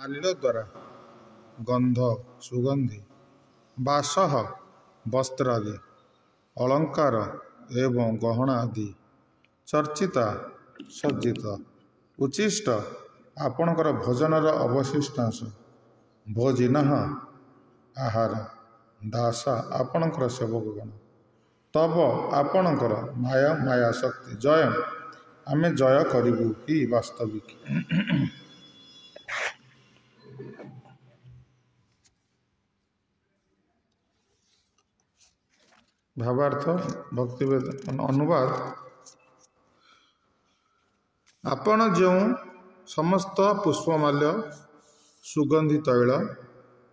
ମାଲ୍ୟ ଦ୍ୱାରା, ଗନ୍ଧ ସୁଗନ୍ଧି, ବାସଃ ବସ୍ତ୍ରାଦି, ଅଳଙ୍କାର ଏବଂ ଗହଣା ଆଦି, ଚର୍ଚ୍ଚିତା ସଜ୍ଜିତ, ଉଚ୍ଛିଷ୍ଟ ଆପଣଙ୍କର ଭୋଜନର ଅବଶିଷ୍ଟାଂଶ, ଭୋଜିନଃ ଆହାର, ଦାସ ଆପଣଙ୍କର ସେବକଗଣ, ତବ ଆପଣଙ୍କର, ମାୟା ମାୟା ଶକ୍ତି, ଜୟ ଆମେ ଜୟ କରିବୁ ହି ବାସ୍ତବିକ। ଭାବାର୍ଥ ଭକ୍ତିବେଦ ଅନୁବାଦ। ଆପଣ ଯେଉଁ ସମସ୍ତ ପୁଷ୍ପମାଲ୍ୟ, ସୁଗନ୍ଧି ତୈଳ,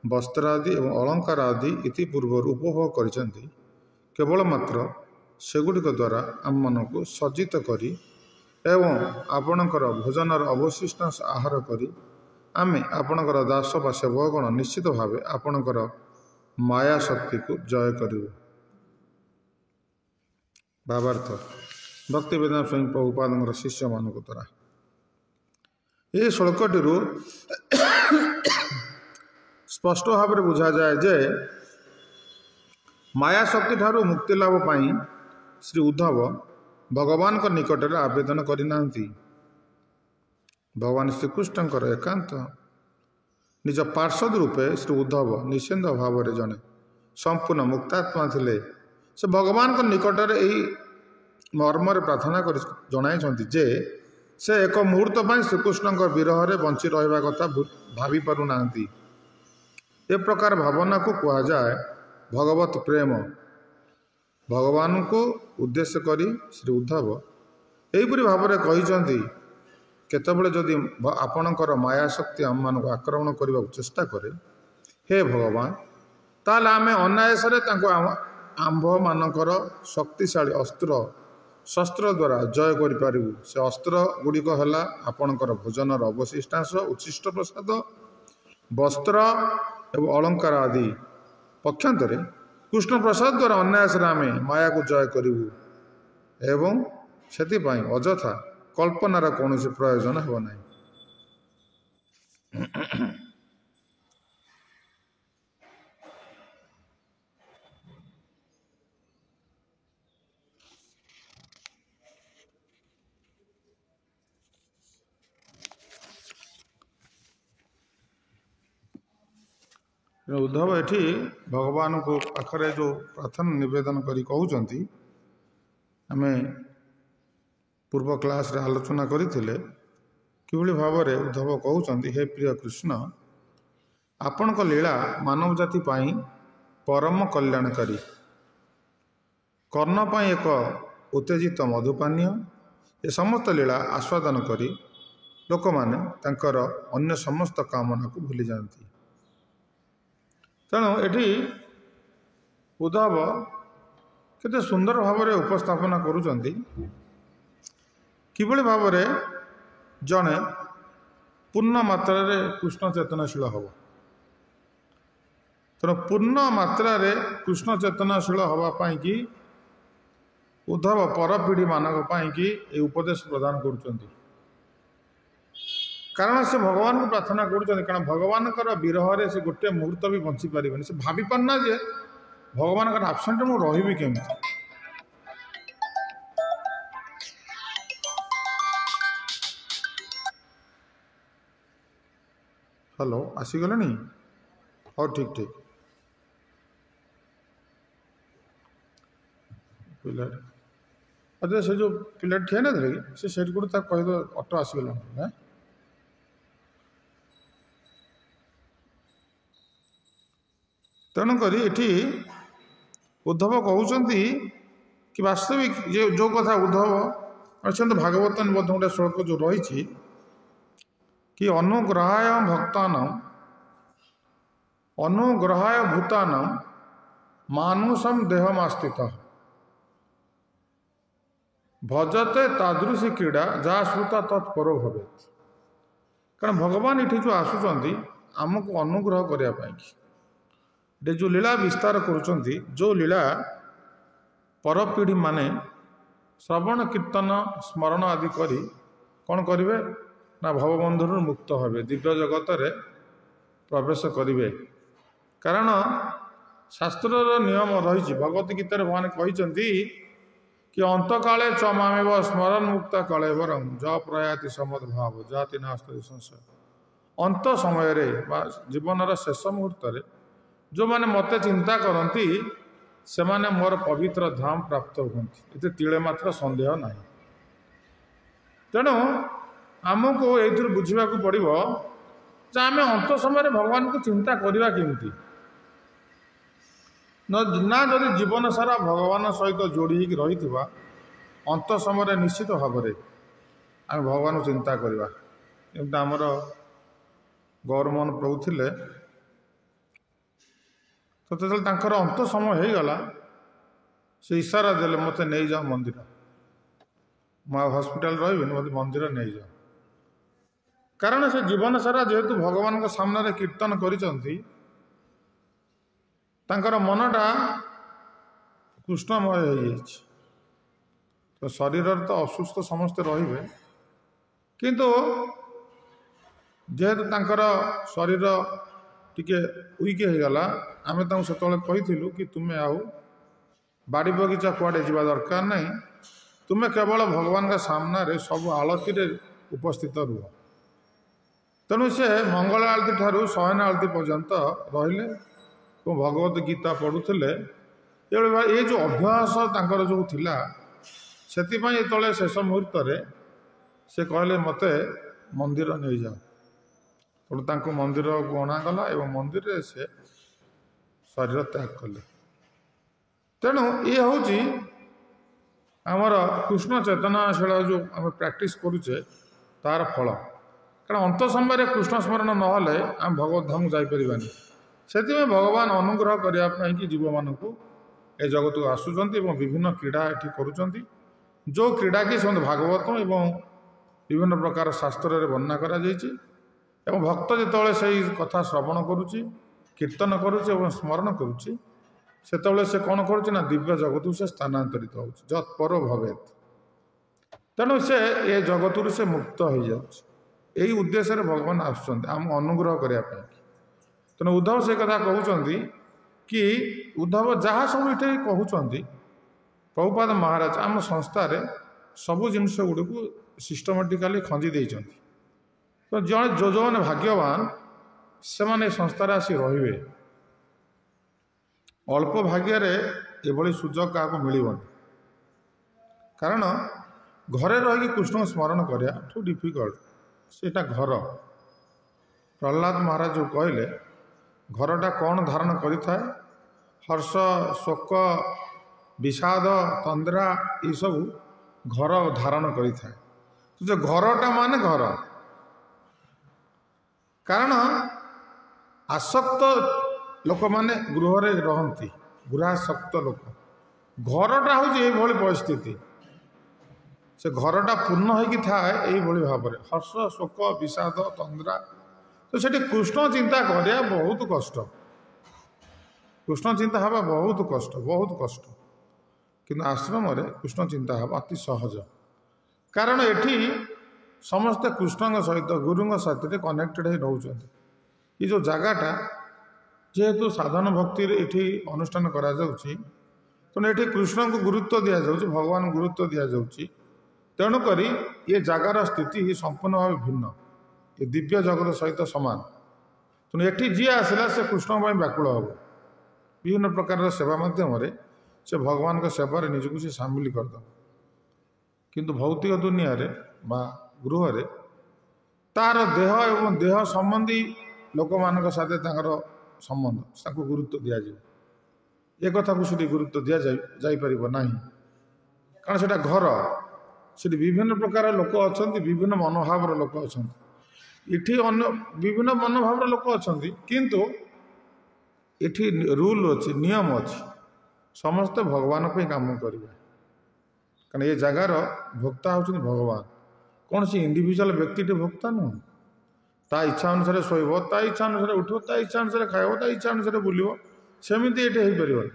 ବସ୍ତ୍ର ଆଦି ଏବଂ ଅଳଙ୍କାର ଆଦି ଇତିପୂର୍ବରୁ ଉପଭୋଗ କରିଛନ୍ତି, କେବଳ ମାତ୍ର ସେଗୁଡ଼ିକ ଦ୍ୱାରା ଆମମାନଙ୍କୁ ସଜ୍ଜିତ କରି ଏବଂ ଆପଣଙ୍କର ଭୋଜନର ଅବଶିଷ୍ଟାଂଶ ଆହାର କରି ଆମେ ଆପଣଙ୍କର ଦାସ ବା ସେବକଗଣ ନିଶ୍ଚିତ ଭାବେ ଆପଣଙ୍କର ମାୟା ଶକ୍ତିକୁ ଜୟ କରିବୁ। ଭାବାର୍ଥ ଭକ୍ତିବେଦାନ୍ତ ସ୍ୱାମୀ ପ୍ରଭୁପାଦଙ୍କର ଶିଷ୍ୟମାନଙ୍କ ଦ୍ୱାରା ଏହି ଶ୍ଳୋକଟିରୁ ସ୍ପଷ୍ଟ ଭାବରେ ବୁଝାଯାଏ ଯେ ମାୟା ଶକ୍ତି ଠାରୁ ମୁକ୍ତି ଲାଭ ପାଇଁ ଶ୍ରୀ ଉଦ୍ଧବ ଭଗବାନଙ୍କ ନିକଟରେ ଆବେଦନ କରିନାହାନ୍ତି। ଭଗବାନ ଶ୍ରୀକୃଷ୍ଣଙ୍କର ଏକାନ୍ତ ନିଜ ପାର୍ଶ୍ୱଦ ରୂପେ ଶ୍ରୀ ଉଦ୍ଧବ ନିଃସନ୍ଦେହ ଭାବରେ ଜଣେ ସମ୍ପୂର୍ଣ୍ଣ ମୁକ୍ତାତ୍ମା ଥିଲେ। ସେ ଭଗବାନଙ୍କ ନିକଟରେ ଏହି ମର୍ମରେ ପ୍ରାର୍ଥନା କରି ଜଣାଇଛନ୍ତି ଯେ ସେ ଏକ ମୁହୂର୍ତ୍ତ ପାଇଁ ଶ୍ରୀକୃଷ୍ଣଙ୍କ ବିରହରେ ବଞ୍ଚି ରହିବା କଥା ଭାବି ପାରୁନାହାନ୍ତି। ଏ ପ୍ରକାର ଭାବନାକୁ କୁହାଯାଏ ଭଗବତ ପ୍ରେମ। ଭଗବାନଙ୍କୁ ଉଦ୍ଦେଶ୍ୟ କରି ଶ୍ରୀ ଉଦ୍ଧବ ଏହିପରି ଭାବରେ କହିଛନ୍ତି, କେତେବେଳେ ଯଦି ଆପଣଙ୍କର ମାୟାଶକ୍ତି ଆମମାନଙ୍କୁ ଆକ୍ରମଣ କରିବାକୁ ଚେଷ୍ଟା କରେ, ହେ ଭଗବାନ, ତାହେଲେ ଆମେ ଅନାୟାସରେ ତାଙ୍କୁ ଆମ୍ଭମାନଙ୍କର ଶକ୍ତିଶାଳୀ ଅସ୍ତ୍ର ଶସ୍ତ୍ର ଦ୍ୱାରା ଜୟ କରିପାରିବୁ। ସେ ଅସ୍ତ୍ର ଗୁଡ଼ିକ ହେଲା ଆପଣଙ୍କର ଭୋଜନର ଅବଶିଷ୍ଟାଂଶ, ଉଚ୍ଛିଷ୍ଟ ପ୍ରସାଦ, ବସ୍ତ୍ର ଏବଂ ଅଳଙ୍କାର ଆଦି। ପକ୍ଷାନ୍ତରେ କୃଷ୍ଣ ପ୍ରସାଦ ଦ୍ୱାରା ଅନାୟାସରେ ଆମେ ମାୟାକୁ ଜୟ କରିବୁ ଏବଂ ସେଥିପାଇଁ ଅଯଥା କଳ୍ପନାର କୌଣସି ପ୍ରୟୋଜନ ହେବ ନାହିଁ। ଉଦ୍ଧବ ଏଠି ଭଗବାନଙ୍କୁ ପାଖରେ ଯେଉଁ ପ୍ରାର୍ଥନା ନିବେଦନ କରି କହୁଛନ୍ତି, ଆମେ ପୂର୍ବ କ୍ଲାସ୍ରେ ଆଲୋଚନା କରିଥିଲେ କିଭଳି ଭାବରେ ଉଦ୍ଧବ କହୁଛନ୍ତି, ହେ ପ୍ରିୟ କୃଷ୍ଣ, ଆପଣଙ୍କ ଲୀଳା ମାନବ ଜାତି ପାଇଁ ପରମ କଲ୍ୟାଣକାରୀ। କର୍ଣ୍ଣ ପାଇଁ ଏକ ଉତ୍ତେଜିତ ମଧୁପାନୀୟ। ଏ ସମସ୍ତ ଲୀଳା ଆସ୍ୱାଦନ କରି ଲୋକମାନେ ତାଙ୍କର ଅନ୍ୟ ସମସ୍ତ କାମନାକୁ ଭୁଲିଯାଆନ୍ତି। ତେଣୁ ଏଠି ଉଦ୍ଧବ କେତେ ସୁନ୍ଦର ଭାବରେ ଉପସ୍ଥାପନା କରୁଛନ୍ତି କିଭଳି ଭାବରେ ଜଣେ ପୂର୍ଣ୍ଣ ମାତ୍ରାରେ କୃଷ୍ଣ ଚେତନାଶୀଳ ହେବ। ତେଣୁ ପୂର୍ଣ୍ଣ ମାତ୍ରାରେ କୃଷ୍ଣ ଚେତନାଶୀଳ ହେବା ପାଇଁକି ଉଦ୍ଧବ ପରପିଢ଼ିମାନଙ୍କ ପାଇଁକି ଏହି ଉପଦେଶ ପ୍ରଦାନ କରୁଛନ୍ତି। କାରଣ ସେ ଭଗବାନଙ୍କୁ ପ୍ରାର୍ଥନା କରୁଛନ୍ତି, କାରଣ ଭଗବାନଙ୍କର ବିରହରେ ସେ ଗୋଟେ ମୁହୂର୍ତ୍ତ ବି ବଞ୍ଚିପାରିବେନି। ସେ ଭାବିପାରୁନା ଯେ ଭଗବାନଙ୍କର ଆବସେଣ୍ଟ ମୁଁ ରହିବି କେମିତି। ହ୍ୟାଲୋ, ଆସିଗଲେଣି? ହଉ, ଠିକ୍ ଠିକ୍। ପିଲାଟି, ଆଚ୍ଛା, ସେ ଯେଉଁ ପିଲାଟି ଠିଆ ନଥିଲେ କି, ସେ ସେଇଠି କୋଉଠି ତାକୁ କହିବ ଅଟୋ ଆସିଗଲାଣି। ହଁ, ତେଣୁକରି ଏଠି ଉଦ୍ଧବ କହୁଛନ୍ତି କି ବାସ୍ତବିକ ଯେ ଯେଉଁ କଥା ଉଦ୍ଧବ ଅଛନ୍ତି, ଭାଗବତ ମଧ୍ୟ ଗୋଟେ ଶ୍ଳୋକ ଯେଉଁ ରହିଛି କି ଅନୁଗ୍ରହାୟ ଭକ୍ତାନାಂ ଅନୁଗ୍ରହାୟ ଭୂତାନାಂ ମାନୁଷಂ ଦେହମାସ୍ଥିତ ଭଜତେ ତାଦୃଶୀ କ୍ରୀଡ଼ା ଯାହା ଶ୍ରୁତା ତତ୍ପରୋ ଭବେତ୍। କାରଣ ଭଗବାନ ଏଠି ଯେଉଁ ଆସୁଛନ୍ତି ଆମକୁ ଅନୁଗ୍ରହ କରିବା ପାଇଁକି, ଏଠି ଯେଉଁ ଲୀଳା ବିସ୍ତାର କରୁଛନ୍ତି, ଯେଉଁ ଲୀଳା ପରପିଢ଼ିମାନେ ଶ୍ରବଣ କୀର୍ତ୍ତନ ସ୍ମରଣ ଆଦି କରି କ'ଣ କରିବେ ନା ଭବବନ୍ଧନରୁ ମୁକ୍ତ ହେବେ, ଦିବ୍ୟ ଜଗତରେ ପ୍ରବେଶ କରିବେ। କାରଣ ଶାସ୍ତ୍ରର ନିୟମ ରହିଛି, ଭଗବତ ଗୀତାରେ ଭଗବାନ କହିଛନ୍ତି କି ଅନ୍ତକାଳେ ଚ ମାମେବ ସ୍ମରଣ ମୁକ୍ତ କଳେବରଂ ଜ ପ୍ରୟାତି ସମଦ ଭାବ ଜାତି ନାସ୍ତି ସଂଶୟ। ଅନ୍ତ ସମୟରେ ବା ଜୀବନର ଶେଷ ମୁହୂର୍ତ୍ତରେ ଯେଉଁମାନେ ମୋତେ ଚିନ୍ତା କରନ୍ତି ସେମାନେ ମୋର ପବିତ୍ର ଧାମ ପ୍ରାପ୍ତ ହୁଅନ୍ତି, ଏତେ ତିଳେ ମାତ୍ର ସନ୍ଦେହ ନାହିଁ। ତେଣୁ ଆମକୁ ଏଇଥିରୁ ବୁଝିବାକୁ ପଡ଼ିବ ଯେ ଆମେ ଅନ୍ତ ସମୟରେ ଭଗବାନଙ୍କୁ ଚିନ୍ତା କରିବା କେମିତି ନା, ଯଦି ଜୀବନ ସାରା ଭଗବାନ ସହିତ ଯୋଡ଼ି ହେଇକି ରହିଥିବା, ଅନ୍ତ ସମୟରେ ନିଶ୍ଚିତ ଭାବରେ ଆମେ ଭଗବାନଙ୍କୁ ଚିନ୍ତା କରିବା। ଯେମିତି ଆମର ଗୌରମୋହନ ପ୍ରଭୁ ଥିଲେ, ତ ଯେତେବେଳେ ତାଙ୍କର ଅନ୍ତ ସମୟ ହେଇଗଲା, ସେ ଇଶାରା ଦେଲେ, ମୋତେ ନେଇଯାଅ ମନ୍ଦିର, ମୁଁ ଆଉ ହସ୍ପିଟାଲ ରହିବିନି, ମୋତେ ମନ୍ଦିର ନେଇଯାଅ। କାରଣ ସେ ଜୀବନ ସାରା ଯେହେତୁ ଭଗବାନଙ୍କ ସାମ୍ନାରେ କୀର୍ତ୍ତନ କରିଛନ୍ତି, ତାଙ୍କର ମନଟା କୃଷ୍ଣମୟ ହେଇଯାଇଛି। ତ ଶରୀରରେ ତ ଅସୁସ୍ଥ ସମସ୍ତେ ରହିବେ, କିନ୍ତୁ ଯେହେତୁ ତାଙ୍କର ଶରୀର ଟିକେ ୱିକ୍ ହେଇଗଲା, ଆମେ ତାଙ୍କୁ ସେତେବେଳେ କହିଥିଲୁ କି ତୁମେ ଆଉ ବାଡ଼ି ବଗିଚା କୁଆଡ଼େ ଯିବା ଦରକାର ନାହିଁ, ତୁମେ କେବଳ ଭଗବାନଙ୍କ ସାମ୍ନାରେ ସବୁ ଆଳତିରେ ଉପସ୍ଥିତ ରୁହ। ତେଣୁ ସେ ମଙ୍ଗଳ ଆଳତୀ ଠାରୁ ଶୟନ ଆଳତୀ ପର୍ଯ୍ୟନ୍ତ ରହିଲେ ଏବଂ ଭଗବତ ଗୀତା ପଢ଼ୁଥିଲେ। ଏଭଳି ଏ ଯେଉଁ ଅଭ୍ୟାସ ତାଙ୍କର ଯେଉଁ ଥିଲା, ସେଥିପାଇଁ ଯେତେବେଳେ ଶେଷ ମୁହୂର୍ତ୍ତରେ ସେ କହିଲେ ମୋତେ ମନ୍ଦିର ନେଇଯାଅ, ତେଣୁ ତାଙ୍କୁ ମନ୍ଦିରକୁ ଅଣାଗଲା ଏବଂ ମନ୍ଦିରରେ ସେ ଶରୀର ତ୍ୟାଗ କଲେ। ତେଣୁ ଇଏ ହେଉଛି ଆମର କୃଷ୍ଣ ଚେତନାଶୀଳ ଯେଉଁ ଆମେ ପ୍ରାକ୍ଟିସ୍ କରୁଛେ ତାର ଫଳ। କାରଣ ଅନ୍ତ ସମୟରେ କୃଷ୍ଣ ସ୍ମରଣ ନହେଲେ ଆମେ ଭଗବତ ଧାମକୁ ଯାଇପାରିବାନି। ସେଥିପାଇଁ ଭଗବାନ ଅନୁଗ୍ରହ କରିବା ପାଇଁକି ଜୀବମାନଙ୍କୁ ଏ ଜଗତକୁ ଆସୁଛନ୍ତି ଏବଂ ବିଭିନ୍ନ କ୍ରୀଡ଼ା ଏଠି କରୁଛନ୍ତି, ଯେଉଁ କ୍ରୀଡ଼ା କି ସେମାନେ ଭାଗବତ ଏବଂ ବିଭିନ୍ନ ପ୍ରକାର ଶାସ୍ତ୍ରରେ ବର୍ଣ୍ଣନା କରାଯାଇଛି। ଏବଂ ଭକ୍ତ ଯେତେବେଳେ ସେଇ କଥା ଶ୍ରବଣ କରୁଛି, କୀର୍ତ୍ତନ କରୁଛି ଏବଂ ସ୍ମରଣ କରୁଛି, ସେତେବେଳେ ସେ କ'ଣ କରୁଛି ନା ଦିବ୍ୟ ଜଗତକୁ ସେ ସ୍ଥାନାନ୍ତରିତ ହେଉଛି, ଯତ୍ପର ଭବେତ। ତେଣୁ ସେ ଏ ଜଗତରୁ ସେ ମୁକ୍ତ ହେଇଯାଉଛି। ଏଇ ଉଦ୍ଦେଶ୍ୟରେ ଭଗବାନ ଆସୁଛନ୍ତି ଆମକୁ ଅନୁଗ୍ରହ କରିବା ପାଇଁ। ତେଣୁ ଉଦ୍ଧବ ସେ କଥା କହୁଛନ୍ତି କି ଉଦ୍ଧବ ଯାହା ସବୁ ଏଠି କହୁଛନ୍ତି, ପ୍ରଭୁପାଦ ମହାରାଜ ଆମ ସଂସ୍ଥାରେ ସବୁ ଜିନିଷ ଗୁଡ଼ିକୁ ସିଷ୍ଟମାଟିକାଲି ଖଞ୍ଜି ଦେଇଛନ୍ତି। ତ ଜଣେ ଯେଉଁମାନେ ଭାଗ୍ୟବାନ ସେମାନେ ଏ ସଂସ୍ଥାରେ ଆସି ରହିବେ। ଅଳ୍ପ ଭାଗ୍ୟରେ ଏଭଳି ସୁଯୋଗ କାହାକୁ ମିଳିବନି। କାରଣ ଘରେ ରହିକି କୃଷ୍ଣଙ୍କୁ ସ୍ମରଣ କରିବା ଟୁ ଡିଫିକଲ୍ଟ। ସେଇଟା ଘର। ପ୍ରହ୍ଲାଦ ମହାରାଜ ଯେଉଁ କହିଲେ, ଘରଟା କ'ଣ ଧାରଣ କରିଥାଏ? ହର୍ଷ, ଶୋକ, ବିଷାଦ, ତନ୍ଦ୍ରା ଏସବୁ ଘର ଧାରଣ କରିଥାଏ। ଯେ ଘରଟା ମାନେ ଘର। କାରଣ ଆସକ୍ତ ଲୋକମାନେ ଗୃହରେ ରହନ୍ତି, ଗୃହାସକ୍ତ ଲୋକ। ଘରଟା ହେଉଛି ଏଇଭଳି ପରିସ୍ଥିତି। ସେ ଘରଟା ପୂର୍ଣ୍ଣ ହେଇକି ଥାଏ ଏଇଭଳି ଭାବରେ, ହର୍ଷ, ଶୋକ, ବିଷାଦ, ତନ୍ଦ୍ରା। ତ ସେଠି କୃଷ୍ଣ ଚିନ୍ତା କରିବା ବହୁତ କଷ୍ଟ। କୃଷ୍ଣ ଚିନ୍ତା ହେବା ବହୁତ କଷ୍ଟ, ବହୁତ କଷ୍ଟ। କିନ୍ତୁ ଆଶ୍ରମରେ କୃଷ୍ଣ ଚିନ୍ତା ହେବା ଅତି ସହଜ। କାରଣ ଏଠି ସମସ୍ତେ କୃଷ୍ଣଙ୍କ ସହିତ, ଗୁରୁଙ୍କ ସାଥିରେ କନେକ୍ଟେଡ଼ ହେଇ ରହୁଛନ୍ତି। ଏ ଯେଉଁ ଜାଗାଟା ଯେହେତୁ ସାଧନ ଭକ୍ତିରେ ଏଠି ଅନୁଷ୍ଠାନ କରାଯାଉଛି, ତେଣୁ ଏଠି କୃଷ୍ଣଙ୍କୁ ଗୁରୁତ୍ୱ ଦିଆଯାଉଛି, ଭଗବାନଙ୍କୁ ଗୁରୁତ୍ୱ ଦିଆଯାଉଛି। ତେଣୁକରି ଏ ଜାଗାର ସ୍ଥିତି ସମ୍ପୂର୍ଣ୍ଣ ଭାବେ ଭିନ୍ନ, ଏ ଦିବ୍ୟ ଜଗତ ସହିତ ସମାନ। ତେଣୁ ଏଠି ଯିଏ ଆସିଲା ସେ କୃଷ୍ଣଙ୍କ ପାଇଁ ବ୍ୟାକୁଳ ହେବ। ବିଭିନ୍ନ ପ୍ରକାରର ସେବା ମାଧ୍ୟମରେ ସେ ଭଗବାନଙ୍କ ସେବାରେ ନିଜକୁ ସେ ସାମିଲ କରିଦେବ। କିନ୍ତୁ ଭୌତିକ ଦୁନିଆରେ ବା ଗୃହରେ ତାର ଦେହ ଏବଂ ଦେହ ସମ୍ବନ୍ଧୀ ଲୋକମାନଙ୍କ ସାଥେ ତାଙ୍କର ସମ୍ବନ୍ଧ, ତାକୁ ଗୁରୁତ୍ୱ ଦିଆଯିବ। ଏ କଥାକୁ ସେଠି ଗୁରୁତ୍ୱ ଯାଇପାରିବ ନାହିଁ। କାରଣ ସେଇଟା ଘର, ସେଠି ବିଭିନ୍ନ ପ୍ରକାର ଲୋକ ଅଛନ୍ତି, ବିଭିନ୍ନ ମନୋଭାବର ଲୋକ ଅଛନ୍ତି। ଏଠି ଅନ୍ୟ ବିଭିନ୍ନ ମନୋଭାବର ଲୋକ ଅଛନ୍ତି, କିନ୍ତୁ ଏଠି ରୁଲ୍ ଅଛି, ନିୟମ ଅଛି, ସମସ୍ତେ ଭଗବାନ ପାଇଁ କାମ କରିବେ। କାରଣ ଏ ଜାଗାର ଭୋକ୍ତା ହେଉଛନ୍ତି ଭଗବାନ, କୌଣସି ଇଣ୍ଡିଭିଜୁଆଲ ବ୍ୟକ୍ତିଟି ଭୋକ୍ତା ନୁହଁ। ତା ଇଚ୍ଛା ଅନୁସାରେ ଶୋଇବ, ତା ଇଚ୍ଛା ଅନୁସାରେ ଉଠିବ, ତା ଇଚ୍ଛା ଅନୁସାରେ ଖାଇବ, ତା ଇଚ୍ଛା ଅନୁସାରେ ବୁଲିବ, ସେମିତି ଏଠି ହେଇପାରିବନି।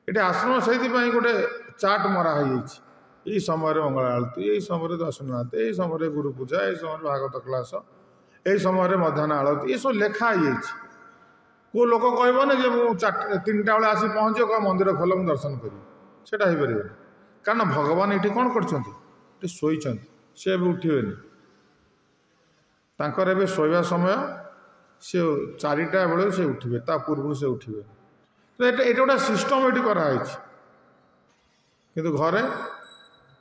ଏଠି ଆଶ୍ରମ ସେଇଥିପାଇଁ ଗୋଟେ ଚାର୍ଟ ମରା ହେଇଯାଇଛି। ଏଇ ସମୟରେ ମଙ୍ଗଳ ଆଳତୀ, ଏଇ ସମୟରେ ଦର୍ଶନ ଆଳତୀ, ଏଇ ସମୟରେ ଗୁରୁ ପୂଜା, ଏଇ ସମୟରେ ଭାଗବତ କ୍ଲାସ, ଏଇ ସମୟରେ ମଧ୍ୟାହ୍ନ ଆଳତି, ଏସବୁ ଲେଖା ହେଇଯାଇଛି। କେଉଁ ଲୋକ କହିବନି ଯେ ମୁଁ 3ଟା ବେଳେ ଆସି ପହଞ୍ଚିବ, କହିବ ମନ୍ଦିର ଖୋଲ ମୁଁ ଦର୍ଶନ କରିବି, ସେଇଟା ହେଇପାରିବନି। କାରଣ ଭଗବାନ ଏଠି କ'ଣ କରିଛନ୍ତି? ଏଠି ଶୋଇଛନ୍ତି, ସେ ଏବେ ଉଠିବେନି। ତାଙ୍କର ଏବେ ଶୋଇବା ସମୟ, ସେ 4ଟା ବେଳେ ସେ ଉଠିବେ, ତା ପୂର୍ବରୁ ସେ ଉଠିବେ। ତ ଏଇଟା ଗୋଟେ ସିଷ୍ଟମ୍ ଏଠି କରାହେଇଛି। କିନ୍ତୁ ଘରେ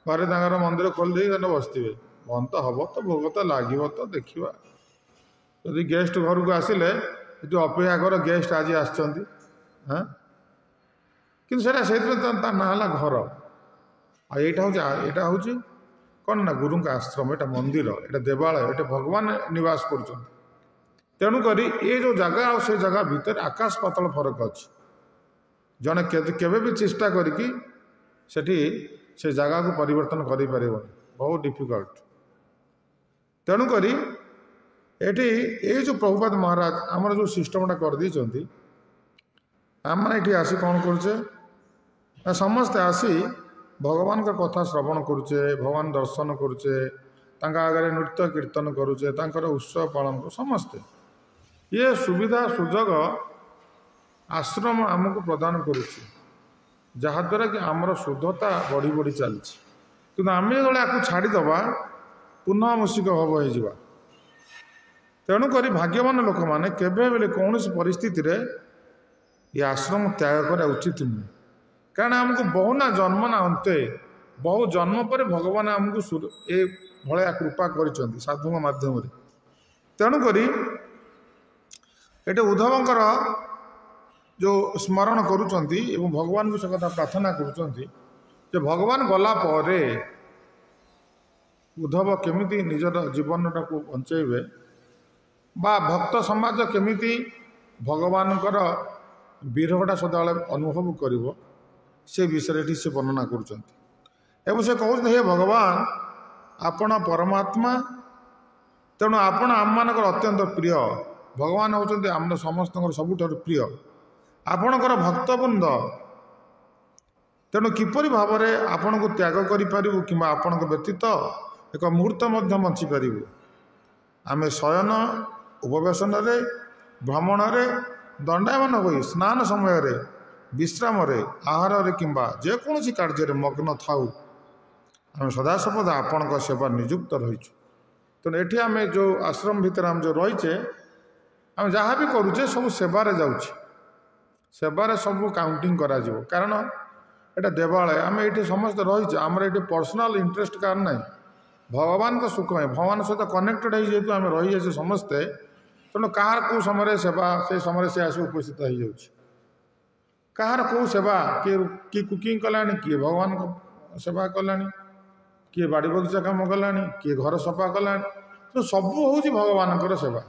ଘରେ ତାଙ୍କର ମନ୍ଦିର ଖୋଲି ଦେଇକି ତାଙ୍କର ବସିଥିବେ, ବନ୍ଦ ତ ହେବ ତ, ଭୋଗ ତ ଲାଗିବ ତ, ଦେଖିବା। ଯଦି ଗେଷ୍ଟ ଘରକୁ ଆସିଲେ ଏଠି ଅପେକ୍ଷା କର, ଗେଷ୍ଟ ଆଜି ଆସିଛନ୍ତି। ହଁ, କିନ୍ତୁ ସେଇଟା ସେଇଥିପାଇଁ ତା ନାଁ ହେଲା ଘର। ଆଉ ଏଇଟା ହେଉଛି କ'ଣ ନା ଗୁରୁଙ୍କ ଆଶ୍ରମ, ଏଇଟା ମନ୍ଦିର, ଏଇଟା ଦେବାଳୟ, ଏଇଟା ଭଗବାନ ନିବାସ କରୁଛନ୍ତି। ତେଣୁକରି ଏ ଯେଉଁ ଜାଗା ଆଉ ସେ ଜାଗା ଭିତରେ ଆକାଶ ପାତାଳ ଫରକ ଅଛି। ଜଣେ କେବେ ବି ଚେଷ୍ଟା କରିକି ସେଠି ସେ ଜାଗାକୁ ପରିବର୍ତ୍ତନ କରିପାରିବନି, ବହୁତ ଡିଫିକଲ୍ଟ। ତେଣୁକରି ଏଠି ଏଇ ଯେଉଁ ପ୍ରଭୁପାଦ ମହାରାଜ ଆମର ଯେଉଁ ସିଷ୍ଟମଟା କରିଦେଇଛନ୍ତି, ଆମମାନେ ଏଠି ଆସି କ'ଣ କରୁଛେ ନା ସମସ୍ତେ ଆସି ଭଗବାନଙ୍କ କଥା ଶ୍ରବଣ କରୁଛେ, ଭଗବାନ ଦର୍ଶନ କରୁଛେ, ତାଙ୍କ ଆଗରେ ନୃତ୍ୟ କୀର୍ତ୍ତନ କରୁଛେ, ତାଙ୍କର ଉତ୍ସବ ପାଳନ କରୁଛେ ସମସ୍ତେ। ଇଏ ସୁବିଧା ସୁଯୋଗ ଆଶ୍ରମ ଆମକୁ ପ୍ରଦାନ କରୁଛି, ଯାହାଦ୍ୱାରା କି ଆମର ଶୁଦ୍ଧତା ବଢ଼ି ବଢ଼ି ଚାଲିଛି। କିନ୍ତୁ ଆମେ ଯେତେବେଳେ ଆକୁ ଛାଡ଼ିଦେବା, ପୁନଃ ମୂଷିକ ଭାବ ହେଇଯିବା। ତେଣୁକରି ଭାଗ୍ୟବାନ ଲୋକମାନେ କେବେ ହେଲେ କୌଣସି ପରିସ୍ଥିତିରେ ଏ ଆଶ୍ରମ ତ୍ୟାଗ କରିବା ଉଚିତ ନୁହେଁ। କାରଣ ଆମକୁ ବହୁ ନା ଜନ୍ମ ନା ଅନ୍ତେ, ବହୁ ଜନ୍ମ ପରେ ଭଗବାନ ଆମକୁ ଏ ଭଳିଆ କୃପା କରିଛନ୍ତି ସାଧୁଙ୍କ ମାଧ୍ୟମରେ। ତେଣୁକରି ଏଠି ଉଦ୍ଧବଙ୍କର ଯେଉଁ ସ୍ମରଣ କରୁଛନ୍ତି ଏବଂ ଭଗବାନଙ୍କୁ ସେ କଥା ପ୍ରାର୍ଥନା କରୁଛନ୍ତି ଯେ ଭଗବାନ ଗଲା ପରେ ଉଦ୍ଧବ କେମିତି ନିଜର ଜୀବନଟାକୁ ବଞ୍ଚେଇବେ ବା ଭକ୍ତ ସମାଜ କେମିତି ଭଗବାନଙ୍କର ବିରହଟା ସଦାବେଳେ ଅନୁଭବ କରିବ, ସେ ବିଷୟରେ ଏଠି ସେ ବର୍ଣ୍ଣନା କରୁଛନ୍ତି। ଏବଂ ସେ କହୁଛନ୍ତି, ହେ ଭଗବାନ, ଆପଣ ପରମାତ୍ମା, ତେଣୁ ଆପଣ ଆମମାନଙ୍କର ଅତ୍ୟନ୍ତ ପ୍ରିୟ। ଭଗବାନ ହେଉଛନ୍ତି ଆମର ସମସ୍ତଙ୍କର ସବୁଠାରୁ ପ୍ରିୟ, ଆପଣଙ୍କର ଭକ୍ତବୃନ୍ଦ। ତେଣୁ କିପରି ଭାବରେ ଆପଣଙ୍କୁ ତ୍ୟାଗ କରିପାରିବୁ କିମ୍ବା ଆପଣଙ୍କ ବ୍ୟତୀତ ଏକ ମୁହୂର୍ତ୍ତ ମଧ୍ୟ ବଞ୍ଚିପାରିବୁ? ଆମେ ଶୟନ, ଉପବେଶନରେ, ଭ୍ରମଣରେ, ଦଣ୍ଡାୟମାନ ହୋଇ ସ୍ନାନ ସମୟରେ, ବିଶ୍ରାମରେ, ଆହାରରେ କିମ୍ବା ଯେକୌଣସି କାର୍ଯ୍ୟରେ ମଗ୍ନ ଥାଉ, ଆମେ ସଦାସର୍ବଦା ଆପଣଙ୍କ ସେବା ନିଯୁକ୍ତ ରହିଛୁ। ତେଣୁ ଏଠି ଆମେ ଯେଉଁ ଆଶ୍ରମ ଭିତରେ ଆମେ ଯେଉଁ ରହିଛେ, ଆମେ ଯାହା ବି କରୁଛେ ସବୁ ସେବାରେ ଯାଉଛି, ସେବାରେ ସବୁ କାଉଣ୍ଟିଂ କରାଯିବ। କାରଣ ଏଇଟା ଦେବାଳୟ, ଆମେ ଏଇଠି ସମସ୍ତେ ରହିଛେ, ଆମର ଏଇଠି ପର୍ସନାଲ ଇଣ୍ଟରେଷ୍ଟ କାହାର ନାହିଁ, ଭଗବାନଙ୍କ ସୁଖ ପାଇଁ ଭଗବାନଙ୍କ ସହିତ କନେକ୍ଟେଡ଼ ହେଇ ଯେହେତୁ ଆମେ ରହିଯାଇଛେ ସମସ୍ତେ, ତେଣୁ କାହାର କେଉଁ ସମୟରେ ସେବା ସେଇ ସମୟରେ ସେ ଆସି ଉପସ୍ଥିତ ହେଇଯାଉଛି। କାହାର କେଉଁ ସେବା, କିଏ କିଏ କୁକିଂ କଲାଣି, କିଏ ଭଗବାନଙ୍କ ସେବା କଲାଣି, କିଏ ବାଡ଼ି ବଗିଚା କାମ କଲାଣି, କିଏ ଘର ସଫା କଲାଣି, ତେଣୁ ସବୁ ହେଉଛି ଭଗବାନଙ୍କର ସେବା।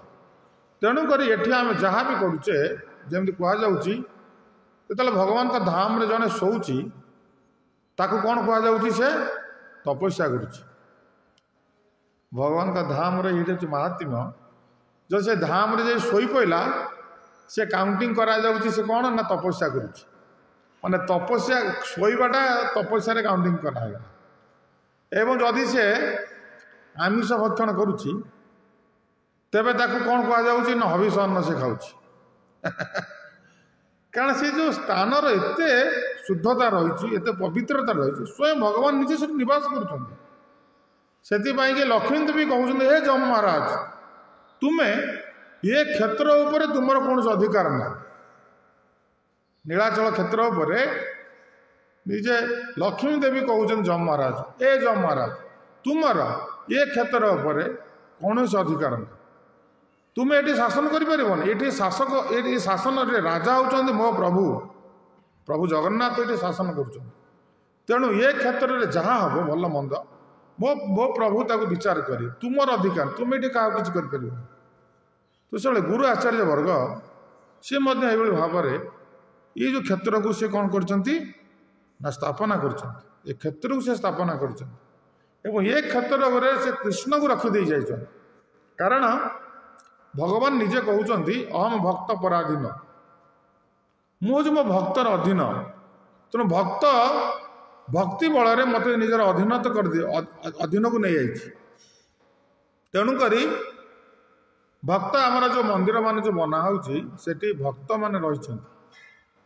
ତେଣୁକରି ଏଠି ଆମେ ଯାହା ବି କରୁଛେ, ଯେମିତି କୁହାଯାଉଛି ଯେତେବେଳେ ଭଗବାନଙ୍କ ଧାମରେ ଜଣେ ଶୋଉଛି ତାକୁ କ'ଣ କୁହାଯାଉଛି? ସେ ତପସ୍ୟା କରୁଛି। ଭଗବାନଙ୍କ ଧାମରେ ଏଇଟା ହେଉଛି ମାହାତ୍ମ୍ୟ। ଯଦି ସେ ଧାମରେ ଯାଇ ଶୋଇ ପଡ଼ିଲା, ସେ କାଉଣ୍ଟିଂ କରାଯାଉଛି ସେ କ'ଣ ନା ତପସ୍ୟା କରୁଛି। ମାନେ ତପସ୍ୟା, ଶୋଇବାଟା ତପସ୍ୟାରେ କାଉଣ୍ଟିଂ କରାହେଇଗଲା। ଏବଂ ଯଦି ସେ ଆମିଷ ଭକ୍ଷଣ କରୁଛି, ତେବେ ତାକୁ କ'ଣ କୁହାଯାଉଛି ନା ହବିଷ ଅନ୍ନ ସେ ଖାଉଛି। କାରଣ ସେ ଯେଉଁ ସ୍ଥାନର ଏତେ ଶୁଦ୍ଧତା ରହିଛି, ଏତେ ପବିତ୍ରତା ରହିଛି, ସ୍ୱୟଂ ଭଗବାନ ନିଜେ ସେଠି ନିବାସ କରୁଛନ୍ତି। ସେଥିପାଇଁ କି ଲକ୍ଷ୍ମୀ ଦେବୀ କହୁଛନ୍ତି, ହେ ଯମ ମହାରାଜ, ତୁମେ ଏ କ୍ଷେତ୍ର ଉପରେ ତୁମର କୌଣସି ଅଧିକାର ନାହିଁ। ନୀଳାଚଳ କ୍ଷେତ୍ର ଉପରେ ନିଜେ ଲକ୍ଷ୍ମୀ ଦେବୀ କହୁଛନ୍ତି ଯମ ମହାରାଜ, ଏ ଯମ ମହାରାଜ, ତୁମର ଏ କ୍ଷେତ୍ର ଉପରେ କୌଣସି ଅଧିକାର ନାହିଁ। ତୁମେ ଏଠି ଶାସନ କରିପାରିବନି। ଏଠି ଶାସକ, ଏଠି ଶାସନରେ ରାଜା ହେଉଛନ୍ତି ମୋ ପ୍ରଭୁ, ପ୍ରଭୁ ଜଗନ୍ନାଥ ଏଠି ଶାସନ କରୁଛନ୍ତି। ତେଣୁ ଏ କ୍ଷେତ୍ରରେ ଯାହା ହେବ ଭଲ ମନ୍ଦ ମୋ ପ୍ରଭୁ ତାକୁ ବିଚାର କରି, ତୁମର ଅଧିକାର, ତୁମେ ଏଠି କାହାକୁ କିଛି କରିପାରିବନି। ତ ସେଭଳି ଗୁରୁ ଆଚାର୍ଯ୍ୟ ବର୍ଗ ସେ ମଧ୍ୟ ଏଇଭଳି ଭାବରେ ଏଇ ଯେଉଁ କ୍ଷେତ୍ରକୁ ସେ କ'ଣ କରିଛନ୍ତି ନା ସ୍ଥାପନା କରିଛନ୍ତି। ଏ କ୍ଷେତ୍ରକୁ ସେ ସ୍ଥାପନା କରିଛନ୍ତି ଏବଂ ଏ କ୍ଷେତ୍ରରେ ସେ କୃଷ୍ଣକୁ ରଖିଦେଇ ଯାଇଛନ୍ତି। କାରଣ ଭଗବାନ ନିଜେ କହୁଛନ୍ତି ଅହମ ଭକ୍ତ ପରାଧୀନ, ମୁଁ ହେଉଛି ମୋ ଭକ୍ତର ଅଧୀନ। ତେଣୁ ଭକ୍ତ ଭକ୍ତି ବଳରେ ମୋତେ ନିଜର ଅଧୀନତ କରିଦିଏ, ଅଧୀନକୁ ନେଇଯାଇଛି। ତେଣୁକରି ଭକ୍ତ ଆମର ଯେଉଁ ମନ୍ଦିରମାନେ ଯେଉଁ ବନା ହେଉଛି ସେଠି ଭକ୍ତମାନେ ରହିଛନ୍ତି।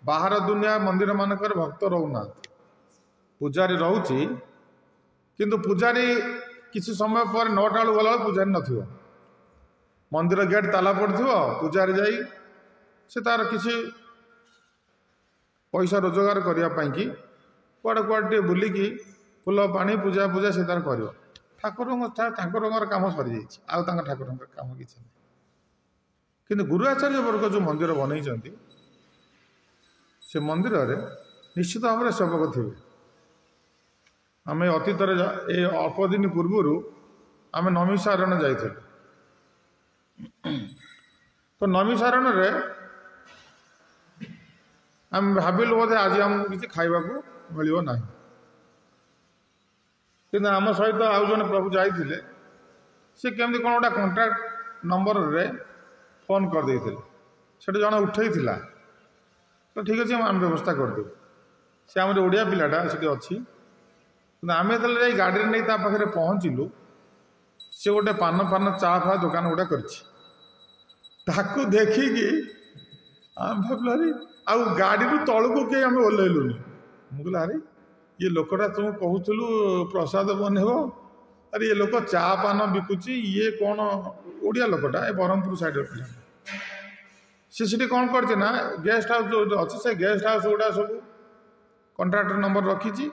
ବାହାର ଦୁନିଆ ମନ୍ଦିରମାନଙ୍କରେ ଭକ୍ତ ରହୁନାହାନ୍ତି, ପୂଜାରୀ ରହୁଛି, କିନ୍ତୁ ପୂଜାରୀ କିଛି ସମୟ ପରେ 9ଟା ବେଳକୁ ଗଲାବେଳକୁ ପୂଜାରୀ ନଥିବ, ମନ୍ଦିର ଗେଟ୍ ତାଲା ପଡ଼ିଥିବ। ପୂଜାରୀ ଯାଇ ସେ ତାର କିଛି ପଇସା ରୋଜଗାର କରିବା ପାଇଁକି କୁଆଡ଼େ କୁଆଡ଼େ ଟିକେ ବୁଲିକି ଫୁଲ ପାଣି ପୂଜା ପୂଜା ସେ ତାର କରିବ। ଠାକୁରଙ୍କ ଠାକୁରଙ୍କର କାମ ସରିଯାଇଛି, ଆଉ ତାଙ୍କ ଠାକୁରଙ୍କର କାମ କିଛି ନାହିଁ। କିନ୍ତୁ ଗୁରୁ ଆଚାର୍ଯ୍ୟ ବର୍ଗ ଯେଉଁ ମନ୍ଦିର ବନେଇଛନ୍ତି ସେ ମନ୍ଦିରରେ ନିଶ୍ଚିତ ଭାବରେ ସେବକ ଥିବେ। ଆମେ ଅତୀତରେ ଏ ଅଳ୍ପ ଦିନ ପୂର୍ବରୁ ଆମେ ନମିଷାରଣ ଯାଇଥିଲୁ। ତ ନମିଷାରଣରେ ଆମେ ଭାବିଲୁ ବୋଧେ ଆଜି ଆମକୁ କିଛି ଖାଇବାକୁ ମିଳିବ ନାହିଁ, କିନ୍ତୁ ଆମ ସହିତ ଆଉ ଜଣେ ପ୍ରଭୁ ଯାଇଥିଲେ। ସେ କେମିତି କ'ଣ ଗୋଟେ କଣ୍ଟ୍ରାକ୍ଟ ନମ୍ବରରେ ଫୋନ୍ କରିଦେଇଥିଲେ, ସେଠି ଜଣେ ଉଠେଇଥିଲା, ତ ଠିକ୍ ଅଛି ଆମେ ବ୍ୟବସ୍ଥା କରିଦେବୁ। ସେ ଆମର ଓଡ଼ିଆ ପିଲାଟା ସେଠି ଅଛି। କିନ୍ତୁ ଆମେ ଯେତେବେଳେ ଯାଇ ଗାଡ଼ିରେ ନେଇ ତା ପାଖରେ ପହଞ୍ଚିଲୁ, ସେ ଗୋଟେ ପାନ ଫାନ ଚା ଫା ଦୋକାନ ଗୋଟେ କରିଛି। ତାକୁ ଦେଖିକି ଆମେ ଭାବିଲୁ ଆରେ, ଆଉ ଗାଡ଼ିରୁ ତଳକୁ କେହି ଆମେ ଓହ୍ଲେଇଲୁନି। ମୁଁ କହିଲି ଆରେ ଇଏ ଲୋକଟା ତୁମକୁ କହୁଥିଲୁ ପ୍ରସାଦ ବନେଇବ, ଆରେ ଇଏ ଲୋକ ଚା ପାନ ବିକୁଛି, ଇଏ କ'ଣ ଓଡ଼ିଆ ଲୋକଟା, ଏ ବ୍ରହ୍ମପୁର ସାଇଡ଼ର ପିଲା। ସେ ସେଠି କ'ଣ କରିଛି ନା ଗେଷ୍ଟ ହାଉସ୍ ଯେଉଁ ଅଛି ସେ ଗେଷ୍ଟ ହାଉସ୍ ଗୁଡ଼ା ସବୁ କଣ୍ଟ୍ରାକ୍ଟର ନମ୍ବର ରଖିଛି,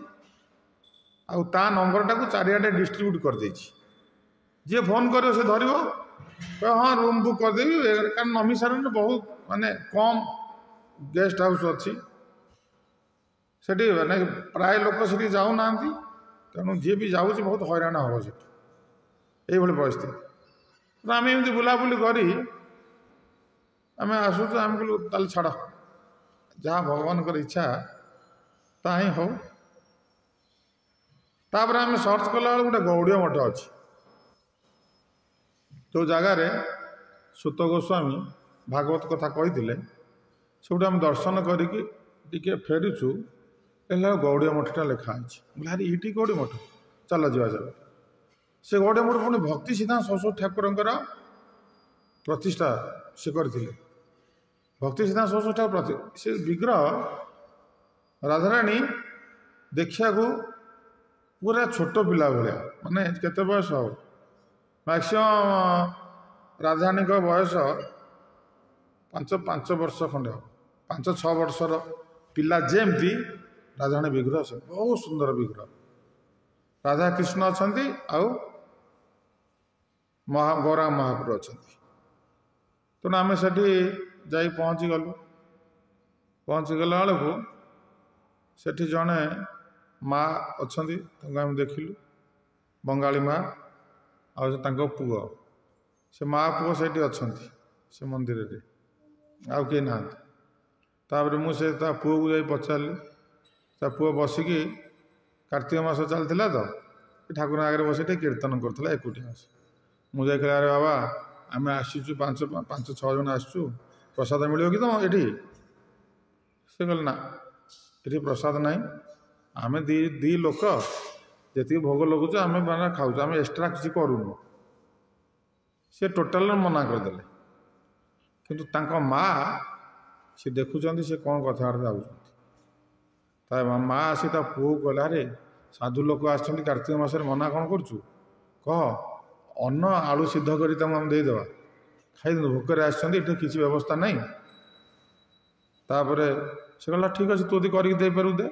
ଆଉ ତା ନମ୍ବରଟାକୁ ଚାରିଆଡ଼େ ଡିଷ୍ଟ୍ରିବ୍ୟୁଟ୍ କରିଦେଇଛି। ଯିଏ ଫୋନ୍ କରିବ ସେ ଧରିବ, କହିବ ହଁ ରୁମ୍ ବୁକ୍ କରିଦେବି। କାରଣ ନମିଷାରଣରେ ବହୁତ ମାନେ କମ୍ ଗେଷ୍ଟ ହାଉସ୍ ଅଛି ସେଠି, ମାନେ ପ୍ରାୟ ଲୋକ ସେଠି ଯାଉନାହାନ୍ତି, ତେଣୁ ଯିଏ ବି ଯାଉଛି ବହୁତ ହଇରାଣ ହେବ ସେଠି, ଏଇଭଳି ପରିସ୍ଥିତି। ତ ଆମେ ଏମିତି ବୁଲାବୁଲି କରି ଆମେ ଆସୁଛୁ। ଆମେ କହିଲୁ ତାହେଲେ ଛାଡ଼, ଯାହା ଭଗବାନଙ୍କର ଇଚ୍ଛା ତାହା ହିଁ ହଉ। ତାପରେ ଆମେ ସର୍ଚ୍ଚ କଲାବେଳକୁ ଗୋଟେ ଗୌଡ଼ୀୟ ମଠ ଅଛି, ଯେଉଁ ଜାଗାରେ ସୁତ ଗୋସ୍ୱାମୀ ଭାଗବତ କଥା କହିଥିଲେ। ସେଉଠୁ ଆମେ ଦର୍ଶନ କରିକି ଟିକେ ଫେରୁଛୁ, ହେଲା ଗୌଡ଼ୀୟ ମଠଟା ଲେଖା ହେଇଛି। ମୁଁ କହିଲି ଆରେ ଏଇଠି ଗୌଡ଼ୀୟ ମଠ, ଚାଲ ଯିବା ଚାଲ। ସେ ଗୌଡ଼ୀୟ ମଠ ପୁଣି ଭକ୍ତି ସିଦ୍ଧାନ୍ତ ସରସ୍ୱତୀ ଠାକୁରଙ୍କର ପ୍ରତିଷ୍ଠା ସେ କରିଥିଲେ। ଭକ୍ତି ସିଦ୍ଧାନ୍ତ ସରସ୍ୱତୀ ଠାକୁର ସେ ବିଗ୍ରହ ରାଧାରାଣୀ ଦେଖିବାକୁ ପୁରା ଛୋଟ ପିଲା ଭଳିଆ, ମାନେ କେତେ ବୟସ ହେବ, ମ୍ୟାକ୍ସିମମ୍ ରାଧାରାଣୀଙ୍କ ବୟସ 5 ବର୍ଷ ଖଣ୍ଡେ ହେବ, 5-6 ବର୍ଷର ପିଲା ଯେମିତି ରାଧାରାଣୀ ବିଗ୍ରହ, ସେ ବହୁତ ସୁନ୍ଦର ବିଗ୍ରହ। ରାଧାକୃଷ୍ଣ ଅଛନ୍ତି ଆଉ ଗୌରାଙ୍ଗ ମହାପ୍ରଭୁ ଅଛନ୍ତି। ତେଣୁ ଆମେ ସେଠି ଯାଇ ପହଞ୍ଚିଗଲୁ। ପହଞ୍ଚିଗଲା ବେଳକୁ ସେଠି ଜଣେ ମା ଅଛନ୍ତି, ତାଙ୍କୁ ଆମେ ଦେଖିଲୁ, ବଙ୍ଗାଳୀ ମା ଆଉ ତାଙ୍କ ପୁଅ। ସେ ମା ପୁଅ ସେଇଠି ଅଛନ୍ତି ସେ ମନ୍ଦିରରେ, ଆଉ କେହି ନାହାନ୍ତି। ତାପରେ ମୁଁ ସେ ତା ପୁଅକୁ ଯାଇ ପଚାରିଲି। ତା ପୁଅ ବସିକି କାର୍ତ୍ତିକ ମାସ ଚାଲିଥିଲା ତ ଠାକୁରଙ୍କ ଆଗରେ ବସି ଟିକେ କୀର୍ତ୍ତନ କରୁଥିଲା ଏକୁଟିଆ ବସି। ମୁଁ ଯାଇ କହିଲି ଆରେ ବାବା ଆମେ ଆସିଛୁ 5-6 ଜଣ ଆସିଛୁ, ପ୍ରସାଦ ମିଳିବ କି ତମ ଏଠି? ସେ କହିଲେ ନା ଏଠି ପ୍ରସାଦ ନାହିଁ, ଆମେ ଦି ଲୋକ ଯେତିକି ଭୋଗ ଲଗାଉଛୁ ଆମେ ମାନେ ଖାଉଛୁ, ଆମେ ଏକ୍ସଟ୍ରା କିଛି କରୁନୁ। ସେ ଟୋଟାଲ ମନା କରିଦେଲେ। କିନ୍ତୁ ତାଙ୍କ ମା ସେ ଦେଖୁଛନ୍ତି ସେ କ'ଣ କଥାବାର୍ତ୍ତା ହେଉଛନ୍ତି। ତା ମା ଆସି ତା ପୁଅକୁ କହିଲା ଆରେ ସାଧୁ ଲୋକ ଆସିଛନ୍ତି କାର୍ତ୍ତିକ ମାସରେ, ମନା କ'ଣ କରୁଛୁ, କହ ଅନ୍ନ ଆଳୁ ସିଦ୍ଧ କରି ତାଙ୍କୁ ଆମେ ଦେଇଦେବା, ଖାଇଦିଅନ୍ତୁ, ଭୋକରେ ଆସିଛନ୍ତି, ଏଠି କିଛି ବ୍ୟବସ୍ଥା ନାହିଁ। ତାପରେ ସେ କହିଲା ଠିକ୍ ଅଛି, ତୁ ଯଦି କରିକି ଦେଇପାରିବୁ ଦେ।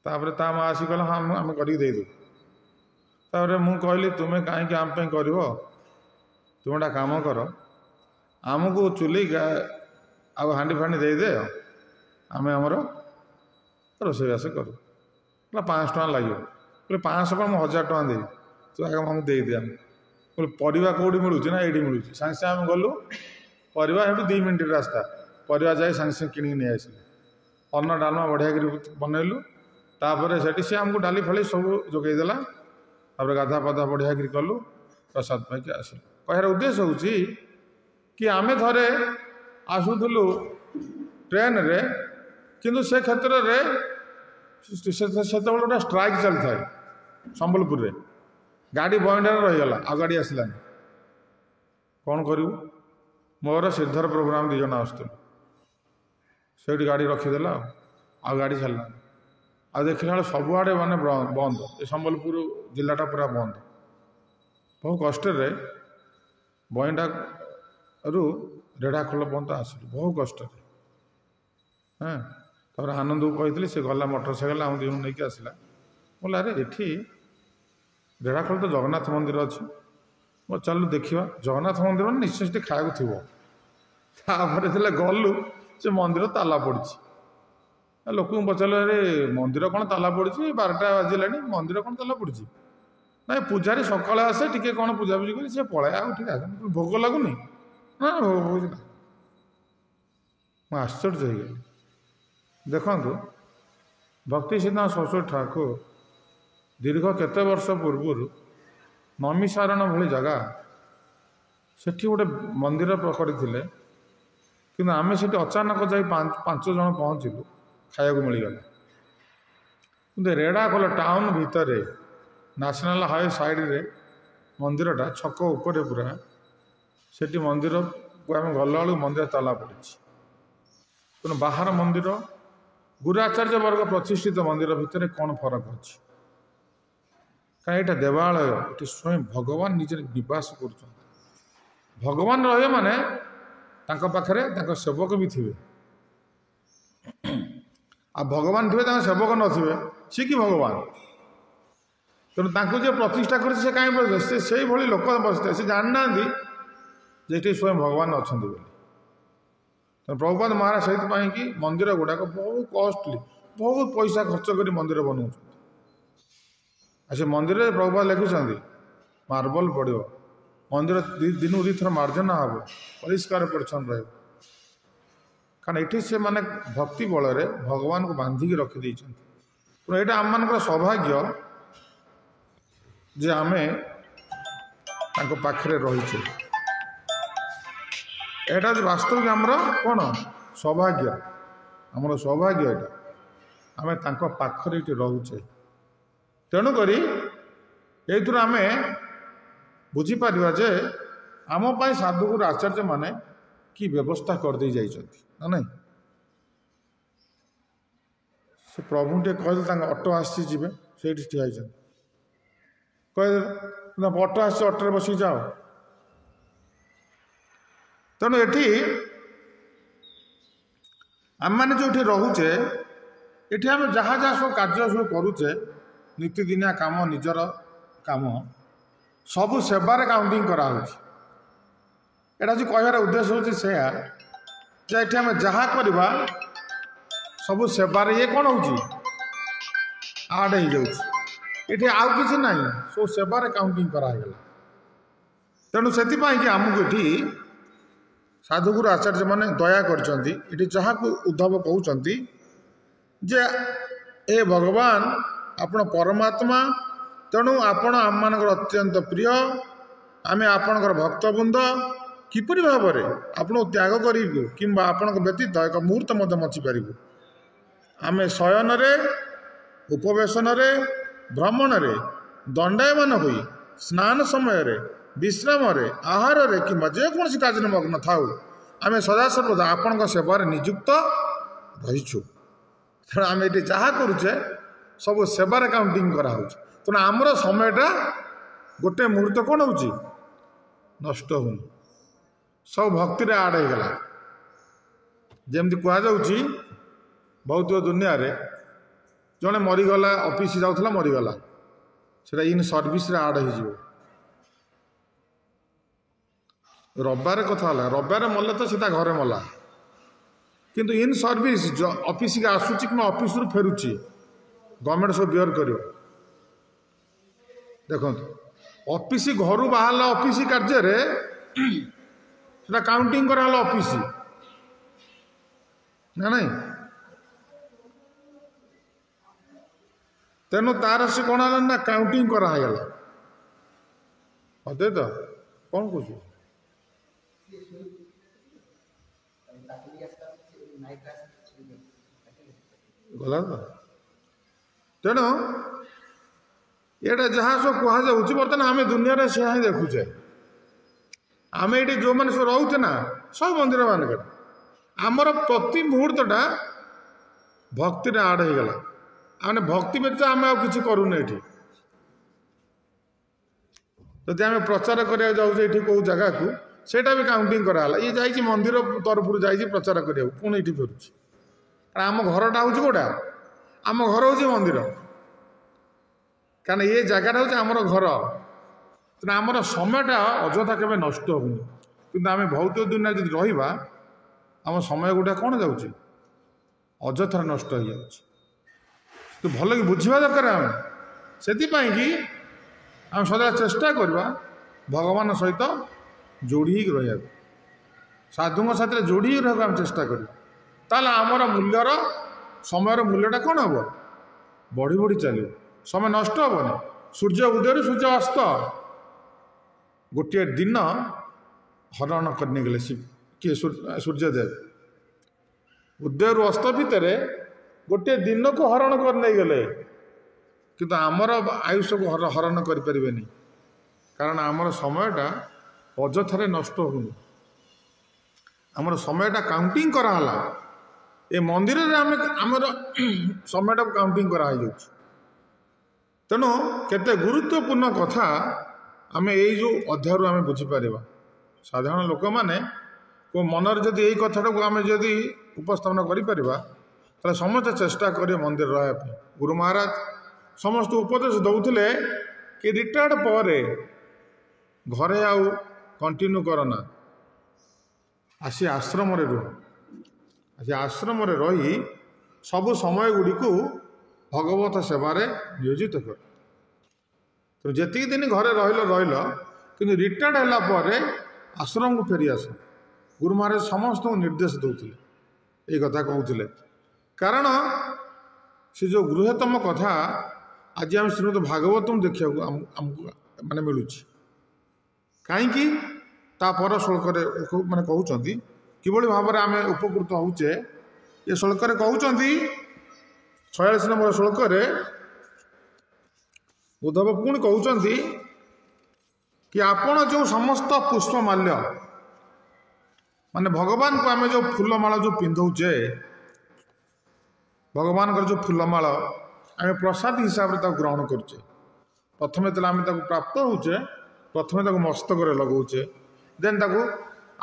ତାପରେ ତା ମା ଆସି କହିଲା ହଁ ଆମେ କରିକି ଦେଇଦେବୁ। ତାପରେ ମୁଁ କହିଲି ତୁମେ କାହିଁକି ଆମ ପାଇଁ କରିବ, ତୁମେ ଗୋଟେ କାମ କର, ଆମକୁ ଚୁଲି ଆଉ ହାଣ୍ଡି ଫାଣ୍ଡି ଦେଇଦେ, ଆମେ ଆମର ରୋଷେଇବାସ କରୁ। କହିଲା 500 ଟଙ୍କା ଲାଗିବ। କହିଲେ 500 କଣ, ମୁଁ 1000 ଟଙ୍କା ଦେବି, ତୁ ଆଗ ଆମକୁ ଦେଇଦେ। ଆମେ କହିଲେ ପରିବା କେଉଁଠି ମିଳୁଛି? ନା ଏଇଠି ମିଳୁଛି। ସାଙ୍ଗେ ସାଙ୍ଗେ ଆମେ ଗଲୁ ପରିବା, ସେଠୁ 2 ମିନିଟ୍ ରାସ୍ତା, ପରିବା ଯାଇ ସାଙ୍ଗେ ସାଙ୍ଗେ କିଣିକି ନେଇ ଆସିଲୁ। ଅନ୍ନ ଡାଲମା ବଢ଼ିଆ କରି ବନେଇଲୁ। ତାପରେ ସେଠି ସେ ଆମକୁ ଡାଲି ଫାଲି ସବୁ ଯୋଗାଇ ଦେଲା। ତାପରେ ଗାଧା ପାଧା ବଢ଼ିଆ କରି କଲୁ, ପ୍ରସାଦ ପାଇକି ଆସିଲୁ। କହିବାର ଉଦ୍ଦେଶ୍ୟ ହେଉଛି କି ଆମେ ଥରେ ଆସୁଥିଲୁ ଟ୍ରେନରେ, କିନ୍ତୁ ସେ କ୍ଷେତ୍ରରେ ସେତେବେଳେ ଗୋଟେ ଷ୍ଟ୍ରାଇକ୍ ଚାଲିଥାଏ ସମ୍ବଲପୁରରେ, ଗାଡ଼ି ବଇଣ୍ଡାରେ ରହିଗଲା, ଆଉ ଗାଡ଼ି ଆସିଲାନି। କ'ଣ କରିବୁ? ମୋର ଶ୍ରୀଧର ପ୍ରଭୁ ଆମେ 2 ଜଣ ଆସୁଥିଲୁ, ସେଇଠି ଗାଡ଼ି ରଖିଦେଲା, ଆଉ ଗାଡ଼ି ଛାଡ଼ିଲାନି। ଆଉ ଦେଖିଲା ବେଳେ ସବୁଆଡ଼େ ମାନେ ବନ୍ଦ, ଏ ସମ୍ବଲପୁର ଜିଲ୍ଲାଟା ପୁରା ବନ୍ଦ। ବହୁ କଷ୍ଟରେ ବଇଣ୍ଡାରୁ ରେଢ଼ାଖୋଲ ପର୍ଯ୍ୟନ୍ତ ଆସିଲୁ, ବହୁ କଷ୍ଟରେ। ହଁ, ତାପରେ ଆନନ୍ଦକୁ କହିଥିଲି, ସେ ଗଲା ମୋଟର ସାଇକେଲ ଆମ 2 ଜଣ ନେଇକି ଆସିଲା। ମୁଁ କହିଲି ଆରେ ଏଠି ରେଢ଼ାଖୋଲ ତ ଜଗନ୍ନାଥ ମନ୍ଦିର ଅଛି, ମୁଁ ଚାଲୁ ଦେଖିବା। ଜଗନ୍ନାଥ ମନ୍ଦିର ମାନେ ନିଶ୍ଚୟ ସେଠି ଖାଇବାକୁ ଥିବ। ତାପରେ ଯେତେବେଳେ ଗଲୁ, ସେ ମନ୍ଦିର ତାଲା ପଡ଼ିଛି। ଲୋକଙ୍କୁ ପଚାରିଲୁ, ଆରେ ମନ୍ଦିର କ'ଣ ତାଲା ପଡ଼ିଛି? 12ଟା ବାଜିଲାଣି, ମନ୍ଦିର କ'ଣ ତାଲା ପଡ଼ିଛି? ନାଇଁ, ପୂଜାରୀ ସକାଳେ ଆସେ, ଟିକେ କ'ଣ ପୂଜାପୂଜି କରି ସେ ପଳାଏ, ଆଉ ଠିକ୍ ଆସେ। ଭୋଗ ଲାଗୁନି? ନା, ଭୋଗ ଭୋଗ ନା। ମୁଁ ଆଶ୍ଚର୍ଯ୍ୟ ହେଇଗଲି। ଦେଖନ୍ତୁ, ଭକ୍ତି ସିଦ୍ଧାନ୍ତ ସରସ୍ୱତୀ ଠାକୁର ଦୀର୍ଘ କେତେ ବର୍ଷ ପୂର୍ବରୁ ନମିସାରଣ ଭଳି ଜାଗା, ସେଠି ଗୋଟେ ମନ୍ଦିର କରିଥିଲେ, କିନ୍ତୁ ଆମେ ସେଠି ଅଚାନକ ଯାଇ 5 ଜଣ ପହଞ୍ଚିଲୁ, ଖାଇବାକୁ ମିଳିଗଲା। କିନ୍ତୁ ରେଢ଼ାଖୋଲ ଟାଉନ ଭିତରେ ନ୍ୟାସନାଲ୍ ହାଇୱେ ସାଇଡ଼ରେ ମନ୍ଦିରଟା, ଛକ ଉପରେ ପୁରା, ସେଠି ମନ୍ଦିରକୁ ଆମେ ଗଲାବେଳକୁ ମନ୍ଦିର ତାଲା ପଡ଼ିଛି। ତେଣୁ ବାହାର ମନ୍ଦିର, ଗୁରୁ ଆଚାର୍ଯ୍ୟ ବର୍ଗ ପ୍ରତିଷ୍ଠିତ ମନ୍ଦିର ଭିତରେ କ'ଣ ଫରକ ଅଛି? କାରଣ ଏଇଟା ଦେବାଳୟ, ଏଠି ସ୍ୱୟଂ ଭଗବାନ ନିଜେ ନିବାସ କରୁଛନ୍ତି। ଭଗବାନ ରହିବେ ମାନେ ତାଙ୍କ ପାଖରେ ତାଙ୍କ ସେବକ ବି ଥିବେ। ଆଉ ଭଗବାନ ଥିବେ, ତାଙ୍କ ସେବକ ନଥିବେ, ସିଏ କି ଭଗବାନ? ତେଣୁ ତାଙ୍କୁ ଯିଏ ପ୍ରତିଷ୍ଠା କରିଛି ସେ କାହିଁ ପ୍ରତିଷ୍ଠା? ସେ ସେଇଭଳି ଲୋକ ବସିଥାଏ, ସେ ଜାଣିନାହାନ୍ତି ଯେ ଏଠି ସ୍ୱୟଂ ଭଗବାନ ଅଛନ୍ତି ବୋଲି। ତେଣୁ ପ୍ରଭୁପାଦ ମହାରାଜ ସେଇଥିପାଇଁ କି ମନ୍ଦିର ଗୁଡ଼ାକ ବହୁତ କଷ୍ଟଲି, ବହୁତ ପଇସା ଖର୍ଚ୍ଚ କରି ମନ୍ଦିର ବନାଉଛନ୍ତି। ଆଉ ସେ ମନ୍ଦିରରେ ପ୍ରଭୁପାଦ ଲେଖିଛନ୍ତି ମାର୍ବଲ ପଡ଼ିବ, ମନ୍ଦିର ଦିନକୁ 2 ଥର ମାର୍ଜନା ହେବ, ପରିଷ୍କାର ପରିଚ୍ଛନ୍ନ ରହିବ। କାରଣ ଏଠି ସେମାନେ ଭକ୍ତି ବଳରେ ଭଗବାନଙ୍କୁ ବାନ୍ଧିକି ରଖିଦେଇଛନ୍ତି। ତେଣୁ ଏଇଟା ଆମମାନଙ୍କର ସୌଭାଗ୍ୟ ଯେ ଆମେ ତାଙ୍କ ପାଖରେ ରହିଛେ। ଏଇଟା ହେଉଛି ବାସ୍ତବିକ ଆମର କ'ଣ ସୌଭାଗ୍ୟ, ଆମର ସୌଭାଗ୍ୟ ଏଇଟା, ଆମେ ତାଙ୍କ ପାଖରେ ଏଇଠି ରହୁଛେ। ତେଣୁକରି ଏଇଥିରୁ ଆମେ ବୁଝିପାରିବା ଯେ ଆମ ପାଇଁ ସାଧୁଗୁରୁ ଆଚାର୍ଯ୍ୟମାନେ କି ବ୍ୟବସ୍ଥା କରିଦେଇ ଯାଇଛନ୍ତି ନା ନାଇଁ। ସେ ପ୍ରଭୁଙ୍କୁ ଟିକେ କହିଲେ ତାଙ୍କ ଅଟୋ ଆସିଛି ଯିବେ, ସେଇଠି ଠିଆ ହେଇଛନ୍ତି। କହିଲେ ନା ଅଟୋ ଆସିଛି, ଅଟୋରେ ବସିକି ଯାଅ। ତେଣୁ ଏଠି ଆମେମାନେ ଯେଉଁଠି ରହୁଛେ, ଏଠି ଆମେ ଯାହା ଯାହା ସବୁ କାର୍ଯ୍ୟ ସବୁ କରୁଛେ, ନୀତିଦିନିଆ କାମ, ନିଜର କାମ, ସବୁ ସେବାରେ କାଉଣ୍ଟିଂ କରାହେଉଛି। ଏଇଟା ହେଉଛି କହିବାର ଉଦ୍ଦେଶ୍ୟ ହେଉଛି ସେୟା ଯେ ଏଠି ଆମେ ଯାହା କରିବା ସବୁ ସେବାରେ ଇଏ କ'ଣ ହେଉଛି, ଆଡ଼୍ ହେଇଯାଉଛି। ଏଠି ଆଉ କିଛି ନାହିଁ, ସବୁ ସେବାରେ କାଉଣ୍ଟିଂ କରାହେଇଗଲା। ତେଣୁ ସେଥିପାଇଁ କି ଆମକୁ ଏଠି ସାଧୁଗୁରୁ ଆଚାର୍ଯ୍ୟମାନେ ଦୟା କରିଛନ୍ତି। ଏଠି ଯାହାକୁ ଉଦ୍ଧବ କହୁଛନ୍ତି ଯେ ଏ ଭଗବାନ ଆପଣ ପରମାତ୍ମା, ତେଣୁ ଆପଣ ଆମମାନଙ୍କର ଅତ୍ୟନ୍ତ ପ୍ରିୟ, ଆମେ ଆପଣଙ୍କର ଭକ୍ତବୃନ୍ଦ, କିପରି ଭାବରେ ଆପଣଙ୍କୁ ତ୍ୟାଗ କରିବୁ କିମ୍ବା ଆପଣଙ୍କ ବ୍ୟତୀତ ଏକ ମୁହୂର୍ତ୍ତ ମଧ୍ୟ ବଞ୍ଚିପାରିବୁ? ଆମେ ଶୟନରେ, ଉପବେଶନରେ, ଭ୍ରମଣରେ, ଦଣ୍ଡାୟମାନ ହୋଇ, ସ୍ନାନ ସମୟରେ, ବିଶ୍ରାମରେ, ଆହାରରେ କିମ୍ବା ଯେକୌଣସି କାର୍ଯ୍ୟରେ ମଗ୍ନ ଥାଉ, ଆମେ ସଦାସର୍ବଦା ଆପଣଙ୍କ ସେବାରେ ନିଯୁକ୍ତ ରହିଛୁ। ତେଣୁ ଆମେ ଏଠି ଯାହା କରୁଛେ ସବୁ ସେବାରେ କାଉଣ୍ଟିଂ କରାହେଉଛି। ତେଣୁ ଆମର ସମୟଟା ଗୋଟେ ମୁହୂର୍ତ୍ତ କ'ଣ ହେଉଛି, ନଷ୍ଟ ହେଉନି, ସବୁ ଭକ୍ତିରେ ଆଡ଼୍ ହେଇଗଲା। ଯେମିତି କୁହାଯାଉଛି ଭୌତିକ ଦୁନିଆରେ ଜଣେ ମରିଗଲା, ଅଫିସ୍ ଯାଉଥିଲା ମରିଗଲା, ସେଇଟା ଇନ୍ ସର୍ଭିସରେ ଆଡ଼୍ ହେଇଯିବ। ରବିବାର କଥା ହେଲା, ରବିବାର ମଲେ ତ ସେ ତା ଘରେ ମଲା, କିନ୍ତୁ ଇନ୍ ସର୍ଭିସ୍ ଅଫିସକି ଆସୁଛି କିମ୍ବା ଅଫିସରୁ ଫେରୁଛି, ଗଭର୍ଣ୍ଣମେଣ୍ଟ ସବୁ ବିୟର କରିବ। ଦେଖନ୍ତୁ, ଅଫିସ ଘରୁ ବାହାରିଲା ଅଫିସ କାର୍ଯ୍ୟରେ ସେଟା କାଉଣ୍ଟିଂ କରାହେଲା ଅଫିସ ନା ନାଇଁ? ତେଣୁ ତାର ସେ କ'ଣ ହେଲା ନା କାଉଣ୍ଟିଂ କରାହେଇଗଲା। ଅଦ୍ୱୈତ କ'ଣ କହୁଛୁ? ଗଲା ତ। ତେଣୁ ଏଇଟା ଯାହା ସବୁ କୁହାଯାଉଛି ବର୍ତ୍ତମାନ ଆମେ ଦୁନିଆରେ ସେୟା ହିଁ ଦେଖୁଛେ। ଆମେ ଏଇଠି ଯେଉଁମାନେ ସବୁ ରହୁଛେ ନା, ସବୁ ମନ୍ଦିର ମାନଙ୍କରେ ଆମର ପ୍ରତି ମୁହୂର୍ତ୍ତଟା ଭକ୍ତିରେ ଆଡ଼ ହେଇଗଲା। ଆମେ ଭକ୍ତି ବ୍ୟତୀତ ଆମେ ଆଉ କିଛି କରୁନୁ ଏଇଠି। ଯଦି ଆମେ ପ୍ରଚାର କରିବାକୁ ଯାଉଛେ ଏଇଠି କେଉଁ ଜାଗାକୁ, ସେଇଟା ବି କାଉଣ୍ଟିଂ କରାହେଲା। ଇଏ ଯାଇଛି ମନ୍ଦିର ତରଫରୁ ଯାଇଛି ପ୍ରଚାର କରିବାକୁ, ପୁଣି ଏଇଠି ଫେରୁଛି। କାରଣ ଆମ ଘରଟା ହେଉଛି କେଉଁଟା? ଆମ ଘର ହେଉଛି ମନ୍ଦିର। କାରଣ ଏ ଜାଗାଟା ହେଉଛି ଆମର ଘର। ତେଣୁ ଆମର ସମୟଟା ଅଯଥା କେବେ ନଷ୍ଟ ହେଉନି। କିନ୍ତୁ ଆମେ ଭୌତିକ ଦୁନିଆରେ ଯଦି ରହିବା, ଆମ ସମୟ ଗୁଡ଼ା କ'ଣ ଯାଉଛି? ଅଯଥାରେ ନଷ୍ଟ ହେଇଯାଉଛି। ତ ଭଲ କି ବୁଝିବା ଦରକାର ଆମେ। ସେଥିପାଇଁ କି ଆମେ ସଦାବେଳେ ଚେଷ୍ଟା କରିବା ଭଗବାନ ସହିତ ଯୋଡ଼ି ହେଇକି ରହିବାକୁ, ସାଧୁଙ୍କ ସାଥିରେ ଯୋଡ଼ି ହେଇକି ରହିବାକୁ ଆମେ ଚେଷ୍ଟା କରିବା। ତାହେଲେ ଆମର ମୂଲ୍ୟର ସମୟର ମୂଲ୍ୟଟା କ'ଣ ହେବ? ବଢ଼ି ବଢ଼ି ଚାଲିବ, ସମୟ ନଷ୍ଟ ହେବନି। ସୂର୍ଯ୍ୟ ଉଦୟରୁ ସୂର୍ଯ୍ୟ ଅସ୍ତ ଗୋଟିଏ ଦିନ ହରଣ କରି ନେଇଗଲେ କିଏ? ସୂର୍ଯ୍ୟଦେବ। ଉଦୟରୁ ଅସ୍ତ ଭିତରେ ଗୋଟିଏ ଦିନକୁ ହରଣ କରି ନେଇଗଲେ, କିନ୍ତୁ ଆମର ଆୟୁଷକୁ ହରଣ କରିପାରିବେନି। କାରଣ ଆମର ସମୟଟା ଅଯଥାରେ ନଷ୍ଟ ହେଉନି, ଆମର ସମୟଟା କାଉଣ୍ଟିଂ କରାହେଲା। ଏ ମନ୍ଦିରରେ ଆମେ ଆମର ସମୟଟାକୁ କାଉଣ୍ଟିଂ କରାହେଇଯାଉଛି। ତେଣୁ କେତେ ଗୁରୁତ୍ୱପୂର୍ଣ୍ଣ କଥା ଆମେ ଏଇ ଯେଉଁ ଅଧ୍ୟାୟରୁ ଆମେ ବୁଝିପାରିବା। ସାଧାରଣ ଲୋକମାନେ ମନରେ ଯଦି ଏଇ କଥାଟାକୁ ଆମେ ଯଦି ଉପସ୍ଥାପନ କରିପାରିବା, ତାହେଲେ ସମସ୍ତେ ଚେଷ୍ଟା କରିବେ ମନ୍ଦିର ରହିବା ପାଇଁ। ଗୁରୁ ମହାରାଜ ସମସ୍ତେ ଉପଦେଶ ଦେଉଥିଲେ କି ରିଟାୟାର୍ଡ଼ ପରେ ଘରେ ଆଉ କଣ୍ଟିନ୍ୟୁ କର ନା, ଆସି ଆଶ୍ରମରେ ରୁହ। ଆସି ଆଶ୍ରମରେ ରହି ସବୁ ସମୟ ଗୁଡ଼ିକୁ ଭଗବତ ସେବାରେ ନିୟୋଜିତ କର। ତେଣୁ ଯେତିକି ଦିନ ଘରେ ରହିଲ ରହିଲ, କିନ୍ତୁ ରିଟାୟାର୍ଡ଼ ହେଲା ପରେ ଆଶ୍ରମକୁ ଫେରି ଆସ। ଗୁରୁ ମହାରାଜ ସମସ୍ତଙ୍କୁ ନିର୍ଦ୍ଦେଶ ଦେଉଥିଲେ, ଏଇ କଥା କହୁଥିଲେ। କାରଣ ସେ ଯେଉଁ ଗୃହତମ କଥା ଆଜି ଆମେ ଶ୍ରୀମଦ ଭାଗବତମ ଦେଖିବାକୁ ଆମକୁ ମାନେ ମିଳୁଛି। କାହିଁକି ତା ପର ଶ୍ଳୋକରେ ମାନେ କହୁଛନ୍ତି କିଭଳି ଭାବରେ ଆମେ ଉପକୃତ ହେଉଛେ। ଏ ଶ୍ଳୋକରେ କହୁଛନ୍ତି 46 ନମ୍ବର ଶ୍ଳୋକରେ ଉଦ୍ଧବ ପୁଣି କହୁଛନ୍ତି କି ଆପଣ ଯେଉଁ ସମସ୍ତ ପୁଷ୍ପମାଲ୍ୟ, ମାନେ ଭଗବାନଙ୍କୁ ଆମେ ଯେଉଁ ଫୁଲମାଳ ଯେଉଁ ପିନ୍ଧଉଛେ, ଭଗବାନଙ୍କର ଯେଉଁ ଫୁଲମାଳ ଆମେ ପ୍ରସାଦ ହିସାବରେ ତାକୁ ଗ୍ରହଣ କରୁଛେ। ପ୍ରଥମେ ଯେତେବେଳେ ଆମେ ତାକୁ ପ୍ରାପ୍ତ ହେଉଛେ, ପ୍ରଥମେ ତାକୁ ମସ୍ତକରେ ଲଗାଉଛେ, ଦେନ୍ ତାକୁ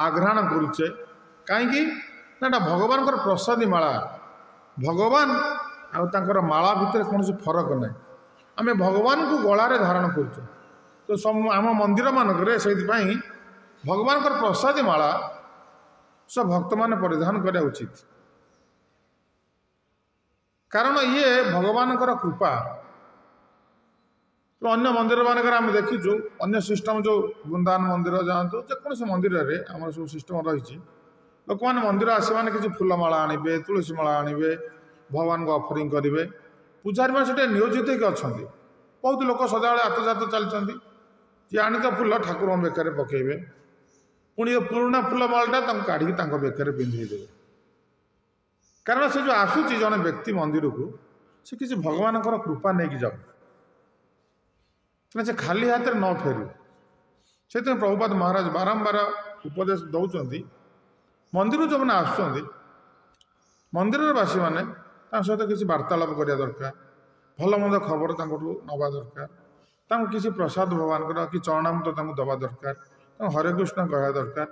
ଆଘ୍ରାଣ କରୁଛେ। କାହିଁକି ନା ଏଇଟା ଭଗବାନଙ୍କର ପ୍ରସାଦୀ ମାଳା। ଭଗବାନ ଆଉ ତାଙ୍କର ମାଳା ଭିତରେ କୌଣସି ଫରକ ନାହିଁ। ଆମେ ଭଗବାନଙ୍କୁ ଗଳାରେ ଧାରଣ କରୁଛେ। ତ ଆମ ମନ୍ଦିରମାନଙ୍କରେ ସେଇଥିପାଇଁ ଭଗବାନଙ୍କର ପ୍ରସାଦୀ ମାଳା ସବୁ ଭକ୍ତମାନେ ପରିଧାନ କରିବା ଉଚିତ। କାରଣ ଇଏ ଭଗବାନଙ୍କର କୃପା। ଅନ୍ୟ ମନ୍ଦିରମାନଙ୍କରେ ଆମେ ଦେଖିଛୁ ଅନ୍ୟ ସିଷ୍ଟମ୍, ଯେଉଁ ବୃନ୍ଦାବନ ମନ୍ଦିର ଯାଆନ୍ତୁ, ଯେକୌଣସି ମନ୍ଦିରରେ ଆମର ସବୁ ସିଷ୍ଟମ୍ ରହିଛି। ଲୋକମାନେ ମନ୍ଦିର ଆସିବେ କିଛି ଫୁଲମାଳା ଆଣିବେ, ତୁଳସୀ ମାଳା ଆଣିବେ, ଭଗବାନଙ୍କୁ ଅଫରିଂ କରିବେ। ପୂଜାରୀମାନେ ସେଠି ନିୟୋଜିତ ହେଇକି ଅଛନ୍ତି। ବହୁତ ଲୋକ ସଦାବେଳେ ଆତଯାତ ଚାଲିଛନ୍ତି। ଯିଏ ଆଣିତ ଫୁଲ ଠାକୁରଙ୍କ ବେକରେ ପକାଇବେ, ପୁଣି ଏ ପୁରୁଣା ଫୁଲମାଳଟା ତାଙ୍କୁ କାଢ଼ିକି ତାଙ୍କ ବେକରେ ପିନ୍ଧେଇ ଦେବେ। କାରଣ ସେ ଯେଉଁ ଆସୁଛି ଜଣେ ବ୍ୟକ୍ତି ମନ୍ଦିରକୁ, ସେ କିଛି ଭଗବାନଙ୍କର କୃପା ନେଇକି ଯାଉ, ସେ ଖାଲି ହାତରେ ନ ଫେରୁ। ସେଥିପାଇଁ ପ୍ରଭୁପାଦ ମହାରାଜ ବାରମ୍ବାର ଉପଦେଶ ଦେଉଛନ୍ତି, ମନ୍ଦିରକୁ ଯେଉଁମାନେ ଆସୁଛନ୍ତି, ମନ୍ଦିରର ବାସୀମାନେ ତାଙ୍କ ସହିତ କିଛି ବାର୍ତ୍ତାଳାପ କରିବା ଦରକାର, ଭଲ ମନ୍ଦ ଖବର ତାଙ୍କଠୁ ନେବା ଦରକାର, ତାଙ୍କୁ କିଛି ପ୍ରସାଦ ଭଗବାନଙ୍କର କି ଚରଣାମୃତ ତାଙ୍କୁ ଦେବା ଦରକାର, ତାଙ୍କୁ ହରେ କୃଷ୍ଣ କହିବା ଦରକାର।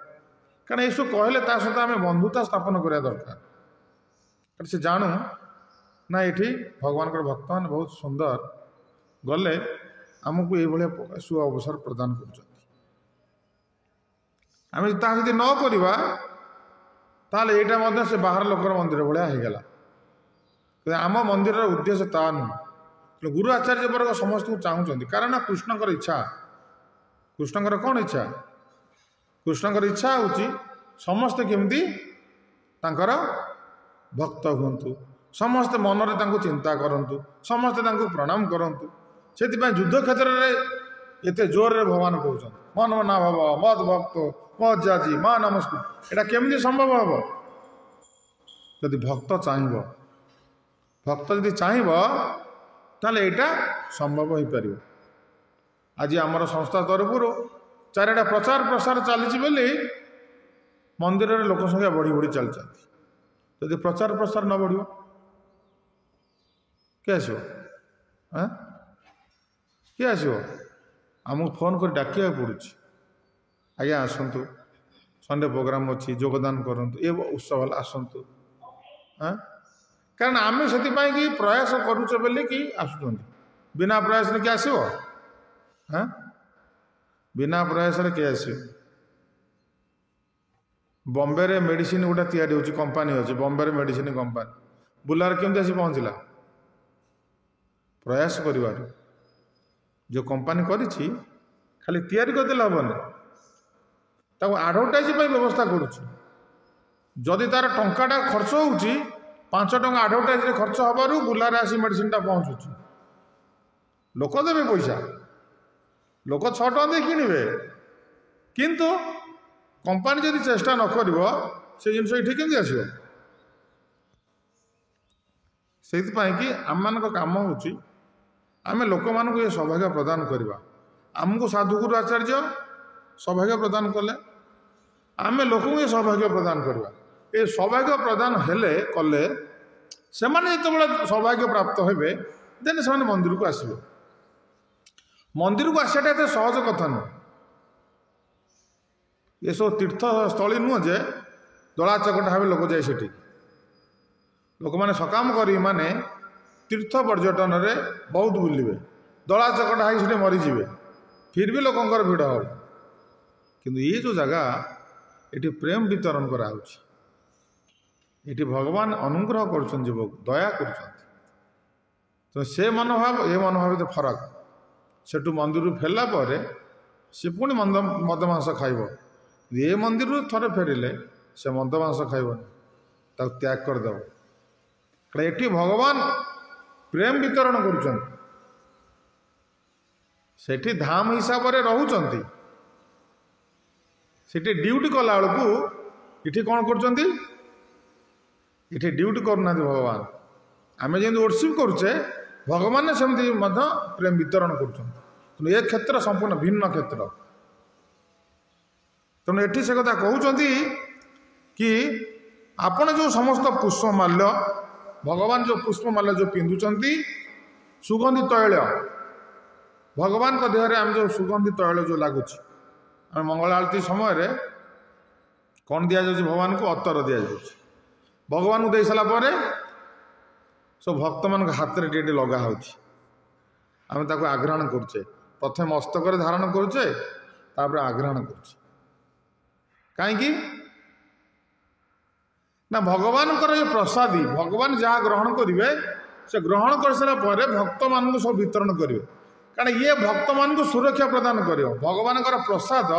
କାରଣ ଏସବୁ କହିଲେ ତା ସହିତ ଆମେ ବନ୍ଧୁତା ସ୍ଥାପନ କରିବା ଦରକାର। କାରଣ ସେ ଜାଣୁ ନା ଏଠି ଭଗବାନଙ୍କର ଭକ୍ତମାନେ ବହୁତ ସୁନ୍ଦର ଗଲେ ଆମକୁ ଏଇଭଳିଆ ସୁ ଅବସର ପ୍ରଦାନ କରୁଛନ୍ତି। ଆମେ ତାହା ଯଦି ନ କରିବା, ତାହେଲେ ଏଇଟା ମଧ୍ୟ ସେ ବାହାର ଲୋକର ମନ୍ଦିର ଭଳିଆ ହେଇଗଲା। କିନ୍ତୁ ଆମ ମନ୍ଦିରର ଉଦ୍ଦେଶ୍ୟ ତାହା ନୁହେଁ। ତେଣୁ ଗୁରୁ ଆଚାର୍ଯ୍ୟ ବର୍ଗ ସମସ୍ତଙ୍କୁ ଚାହୁଁଛନ୍ତି। କାରଣ କୃଷ୍ଣଙ୍କର ଇଚ୍ଛା, କୃଷ୍ଣଙ୍କର କ'ଣ ଇଚ୍ଛା? କୃଷ୍ଣଙ୍କର ଇଚ୍ଛା ହେଉଛି ସମସ୍ତେ କେମିତି ତାଙ୍କର ଭକ୍ତ ହୁଅନ୍ତୁ, ସମସ୍ତେ ମନରେ ତାଙ୍କୁ ଚିନ୍ତା କରନ୍ତୁ, ସମସ୍ତେ ତାଙ୍କୁ ପ୍ରଣାମ କରନ୍ତୁ। ସେଥିପାଇଁ ଯୁଦ୍ଧ କ୍ଷେତ୍ରରେ ଏତେ ଜୋରରେ ଭଗବାନ କହୁଛନ୍ତି ମନ ମନା ଭବ ମଦ ଭକ୍ତ ମଦ ଯାଜି ମା ନମସ୍କୁ। ଏଇଟା କେମିତି ସମ୍ଭବ ହେବ? ଯଦି ଭକ୍ତ ଚାହିଁବ, ଭକ୍ତ ଯଦି ଚାହିଁବ ତାହେଲେ ଏଇଟା ସମ୍ଭବ ହୋଇପାରିବ। ଆଜି ଆମର ସଂସ୍ଥା ତରଫରୁ ଚାରିଆଡ଼େ ପ୍ରଚାର ପ୍ରସାର ଚାଲିଛି ବୋଲି ମନ୍ଦିରରେ ଲୋକ ସଂଖ୍ୟା ବଢ଼ି ବଢ଼ି ଚାଲିଛନ୍ତି। ଯଦି ପ୍ରଚାର ପ୍ରସାର ନ ବଢ଼ିବ କିଏ ଆସିବ? କିଏ ଆସିବ? ଆମକୁ ଫୋନ୍ କରି ଡାକିବାକୁ ପଡ଼ୁଛି, ଆଜ୍ଞା ଆସନ୍ତୁ, ସଣ୍ଡେ ପ୍ରୋଗ୍ରାମ୍ ଅଛି, ଯୋଗଦାନ କରନ୍ତୁ, ଏ ଉତ୍ସବ ହେଲା ଆସନ୍ତୁ। କାରଣ ଆମେ ସେଥିପାଇଁ କି ପ୍ରୟାସ କରୁଛେ ବୋଲିକି ଆସୁଛନ୍ତି। ବିନା ପ୍ରୟାସରେ କିଏ ଆସିବ? ବିନା ପ୍ରୟାସରେ କିଏ ଆସିବ? ବମ୍ବେରେ ମେଡ଼ିସିନ ଗୋଟେ ତିଆରି ହେଉଛି, କମ୍ପାନୀ ଅଛି ବମ୍ବେରେ ମେଡ଼ିସିନ କମ୍ପାନୀ, ବୁଲାରେ କେମିତି ଆସି ପହଞ୍ଚିଲା? ପ୍ରୟାସ କରିବାରୁ। ଯେଉଁ କମ୍ପାନୀ କରିଛି ଖାଲି ତିଆରି କରିଦେଲେ ହେବନି, ତାକୁ ଆଡ଼ଭର୍ଟାଇଜ୍ ପାଇଁ ବ୍ୟବସ୍ଥା କରୁଛି। ଯଦି ତାର ଟଙ୍କାଟା ଖର୍ଚ୍ଚ ହେଉଛି, 5 ଟଙ୍କା ଆଡ଼ଭର୍ଟାଇଜ୍ରେ ଖର୍ଚ୍ଚ ହେବାରୁ ବୁଲାରେ ଆସି ମେଡ଼ିସିନଟା ପହଞ୍ଚୁଛି। ଲୋକ ଦେବେ ପଇସା, ଲୋକ 6 ଟଙ୍କା ଦେଇ କିଣିବେ, କିନ୍ତୁ କମ୍ପାନୀ ଯଦି ଚେଷ୍ଟା ନ କରିବ ସେ ଜିନିଷ ଏଠି କେମିତି ଆସିବ? ସେଇଥିପାଇଁ କି ଆମମାନଙ୍କ କାମ ହେଉଛି ଆମେ ଲୋକମାନଙ୍କୁ ଏ ସୌଭାଗ୍ୟ ପ୍ରଦାନ କରିବା। ଆମକୁ ସାଧୁଗୁରୁ ଆଚାର୍ଯ୍ୟ ସୌଭାଗ୍ୟ ପ୍ରଦାନ କଲେ, ଆମେ ଲୋକଙ୍କୁ ଏ ସୌଭାଗ୍ୟ ପ୍ରଦାନ କରିବା। ଏ ସୌଭାଗ୍ୟ ପ୍ରଦାନ ହେଲେ କଲେ ସେମାନେ ଯେତେବେଳେ ସୌଭାଗ୍ୟ ପ୍ରାପ୍ତ ହେବେ, ଦେନ୍ ସେମାନେ ମନ୍ଦିରକୁ ଆସିବେ। ମନ୍ଦିରକୁ ଆସିବାଟା ଏତେ ସହଜ କଥା ନୁହଁ। ଏସବୁ ତୀର୍ଥସ୍ଥଳୀ ନୁହଁ ଯେ ଦଳା ଚକଟା ଭାବେ ଲୋକ ଯାଏ ସେଠି। ଲୋକମାନେ ସକାମ କରି ମାନେ ତୀର୍ଥ ପର୍ଯ୍ୟଟନରେ ବହୁତ ବୁଲିବେ, ଦଳା ଚକଟା ହେଇ ସେଠି ମରିଯିବେ, ଫିର୍ ବି ଲୋକଙ୍କର ଭିଡ଼ ହେବ। କିନ୍ତୁ ଇଏ ଯେଉଁ ଜାଗା, ଏଠି ପ୍ରେମ ବିତରଣ କରାହେଉଛି, ଏଠି ଭଗବାନ ଅନୁଗ୍ରହ କରୁଛନ୍ତି, ଜୀବକୁ ଦୟା କରୁଛନ୍ତି। ତ ସେ ମନୋଭାବ ଏ ମନୋଭାବ ଭିତରେ ଫରକ। ସେଠୁ ମନ୍ଦିରରୁ ଫେରିଲା ପରେ ସେ ପୁଣି ମଦ ମାଂସ ଖାଇବ। ଏ ମନ୍ଦିରରୁ ଥରେ ଫେରିଲେ ସେ ମଦ ମାଂସ ଖାଇବନି, ତାକୁ ତ୍ୟାଗ କରିଦେବ। କାରଣ ଏଠି ଭଗବାନ ପ୍ରେମ ବିତରଣ କରୁଛନ୍ତି, ସେଠି ଧାମ ହିସାବରେ ରହୁଛନ୍ତି। ସେଠି ଡ୍ୟୁଟି କଲା ବେଳକୁ ଏଠି କ'ଣ କରୁଛନ୍ତି? ଏଠି ଡ୍ୟୁଟି କରୁନାହାନ୍ତି ଭଗବାନ। ଆମେ ଯେମିତି ଓର୍ସିପ୍ କରୁଛେ, ଭଗବାନ ସେମିତି ମଧ୍ୟ ପ୍ରେମ ବିତରଣ କରୁଛନ୍ତି। ତେଣୁ ଏ କ୍ଷେତ୍ର ସମ୍ପୂର୍ଣ୍ଣ ଭିନ୍ନ କ୍ଷେତ୍ର। ତେଣୁ ଏଠି ସେ କଥା କହୁଛନ୍ତି କି ଆପଣ ଯେଉଁ ସମସ୍ତ ପୁଷ୍ପମାଲ୍ୟ, ଭଗବାନ ଯେଉଁ ପୁଷ୍ପମାଲ୍ୟ ଯେଉଁ ପିନ୍ଧୁଛନ୍ତି, ସୁଗନ୍ଧି ତୈଳ, ଭଗବାନଙ୍କ ଦେହରେ ଆମେ ଯେଉଁ ସୁଗନ୍ଧି ତୈଳ ଯେଉଁ ଲାଗୁଛି, ଆମେ ମଙ୍ଗଳ ଆଳତୀ ସମୟରେ କ'ଣ ଦିଆଯାଉଛି? ଭଗବାନଙ୍କୁ ଅତର ଦିଆଯାଉଛି। ଭଗବାନଙ୍କୁ ଦେଇ ସାରିଲା ପରେ ସବୁ ଭକ୍ତମାନଙ୍କ ହାତରେ ଟିକେ ଟିକେ ଲଗା ହେଉଛି, ଆମେ ତାକୁ ଆଘ୍ରାଣ କରୁଛେ। ପ୍ରଥମେ ମସ୍ତକରେ ଧାରଣ କରୁଛେ, ତାପରେ ଆଘ୍ରାଣ କରୁଛେ। କାହିଁକି ନା ଭଗବାନଙ୍କର ଏ ପ୍ରସାଦୀ, ଭଗବାନ ଯାହା ଗ୍ରହଣ କରିବେ ସେ ଗ୍ରହଣ କରିସାରିଲା ପରେ ଭକ୍ତମାନଙ୍କୁ ସବୁ ବିତରଣ କରିବେ। କାରଣ ଇଏ ଭକ୍ତମାନଙ୍କୁ ସୁରକ୍ଷା ପ୍ରଦାନ କରିବ। ଭଗବାନଙ୍କର ପ୍ରସାଦ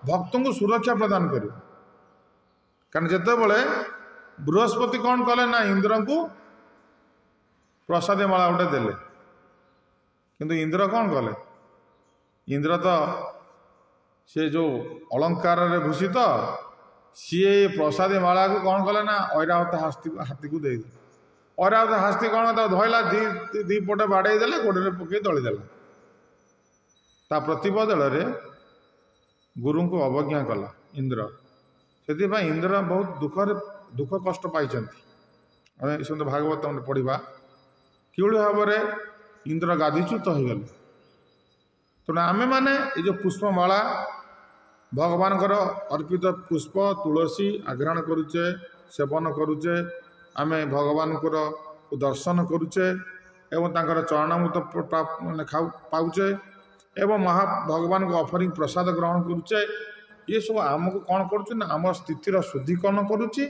ଭକ୍ତଙ୍କୁ ସୁରକ୍ଷା ପ୍ରଦାନ କରିବ। କାରଣ ଯେତେବେଳେ ବୃହସ୍ପତି କ'ଣ କଲେ ନା ଇନ୍ଦ୍ରଙ୍କୁ ପ୍ରସାଦ ମାଳା ଗୋଟେ ଦେଲେ, କିନ୍ତୁ ଇନ୍ଦ୍ର କ'ଣ କଲେ? ଇନ୍ଦ୍ର ତ ସେ ଯେଉଁ ଅଳଙ୍କାରରେ ଭୂଷିତ, ସିଏ ପ୍ରସାଦୀ ମାଳାକୁ କ'ଣ କଲେ ନା ଐରାବତ ହାତୀକୁ ଦେଇଦେଲେ। ଐରାବତ ହାତୀ କ'ଣ ତାକୁ ଧଇଲା, ଦି ପଟେ ବାଡ଼େଇ ଦେଲେ, ଗୋଡ଼ରେ ପକେଇ ଦଳିଦେଲା। ତା ପ୍ରତିବଦଳରେ ଗୁରୁଙ୍କୁ ଅବଜ୍ଞା କଲା ଇନ୍ଦ୍ର। ସେଥିପାଇଁ ଇନ୍ଦ୍ର ବହୁତ ଦୁଃଖ କଷ୍ଟ ପାଇଛନ୍ତି। ଆମେ ସେମିତି ଭାଗବତ ପଢ଼ିବା କିଭଳି ଭାବରେ ଇନ୍ଦ୍ର ଗାଦିଚ୍ୟୁତ ହୋଇଗଲେ। ତେଣୁ ଆମେମାନେ ଏ ଯେଉଁ ପୁଷ୍ପମାଳା, ଭଗବାନଙ୍କର ଅର୍ପିତ ପୁଷ୍ପ ତୁଳସୀ ଆଘ୍ରାଣ କରୁଛେ, ସେବନ କରୁଛେ, ଆମେ ଭଗବାନଙ୍କର ଦର୍ଶନ କରୁଛେ ଏବଂ ତାଙ୍କର ଚରଣାମୃତ ମାନେ ପାଉଛେ ଏବଂ ମହା ଭଗବାନଙ୍କ ଅଫରିଂ ପ୍ରସାଦ ଗ୍ରହଣ କରୁଛେ। ଏସବୁ ଆମକୁ କ'ଣ କରୁଛି ନା ଆମ ସ୍ଥିତିର ଶୁଦ୍ଧିକରଣ କରୁଛି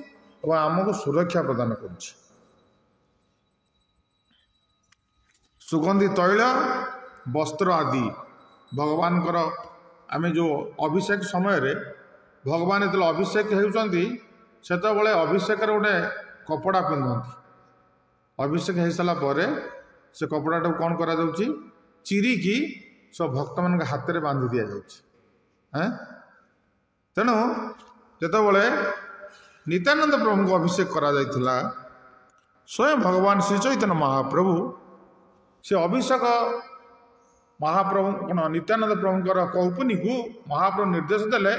ଏବଂ ଆମକୁ ସୁରକ୍ଷା ପ୍ରଦାନ କରୁଛି। ସୁଗନ୍ଧି ତୈଳ, ବସ୍ତ୍ର ଆଦି ଭଗବାନଙ୍କର ଆମେ ଯେଉଁ ଅଭିଷେକ ସମୟରେ ଭଗବାନ ଯେତେବେଳେ ଅଭିଷେକ ହେଉଛନ୍ତି, ସେତେବେଳେ ଅଭିଷେକରେ ଗୋଟେ କପଡ଼ା ପିନ୍ଧନ୍ତି। ଅଭିଷେକ ହେଇସାରିଲା ପରେ ସେ କପଡ଼ାଟାକୁ କ'ଣ କରାଯାଉଛି? ଚିରିକି ସବୁ ଭକ୍ତମାନଙ୍କ ହାତରେ ବାନ୍ଧି ଦିଆଯାଉଛି। ତେଣୁ ଯେତେବେଳେ ନିତ୍ୟାନନ୍ଦ ପ୍ରଭୁଙ୍କୁ ଅଭିଷେକ କରାଯାଇଥିଲା, ସ୍ୱୟଂ ଭଗବାନ ଶ୍ରୀ ଚୈତନ୍ୟ ମହାପ୍ରଭୁ ସେ ଅଭିଷେକ ମହାପ୍ରଭୁ କ'ଣ ନିତ୍ୟାନନ୍ଦ ପ୍ରଭୁଙ୍କର କୌପୁନୀକୁ ମହାପ୍ରଭୁ ନିର୍ଦ୍ଦେଶ ଦେଲେ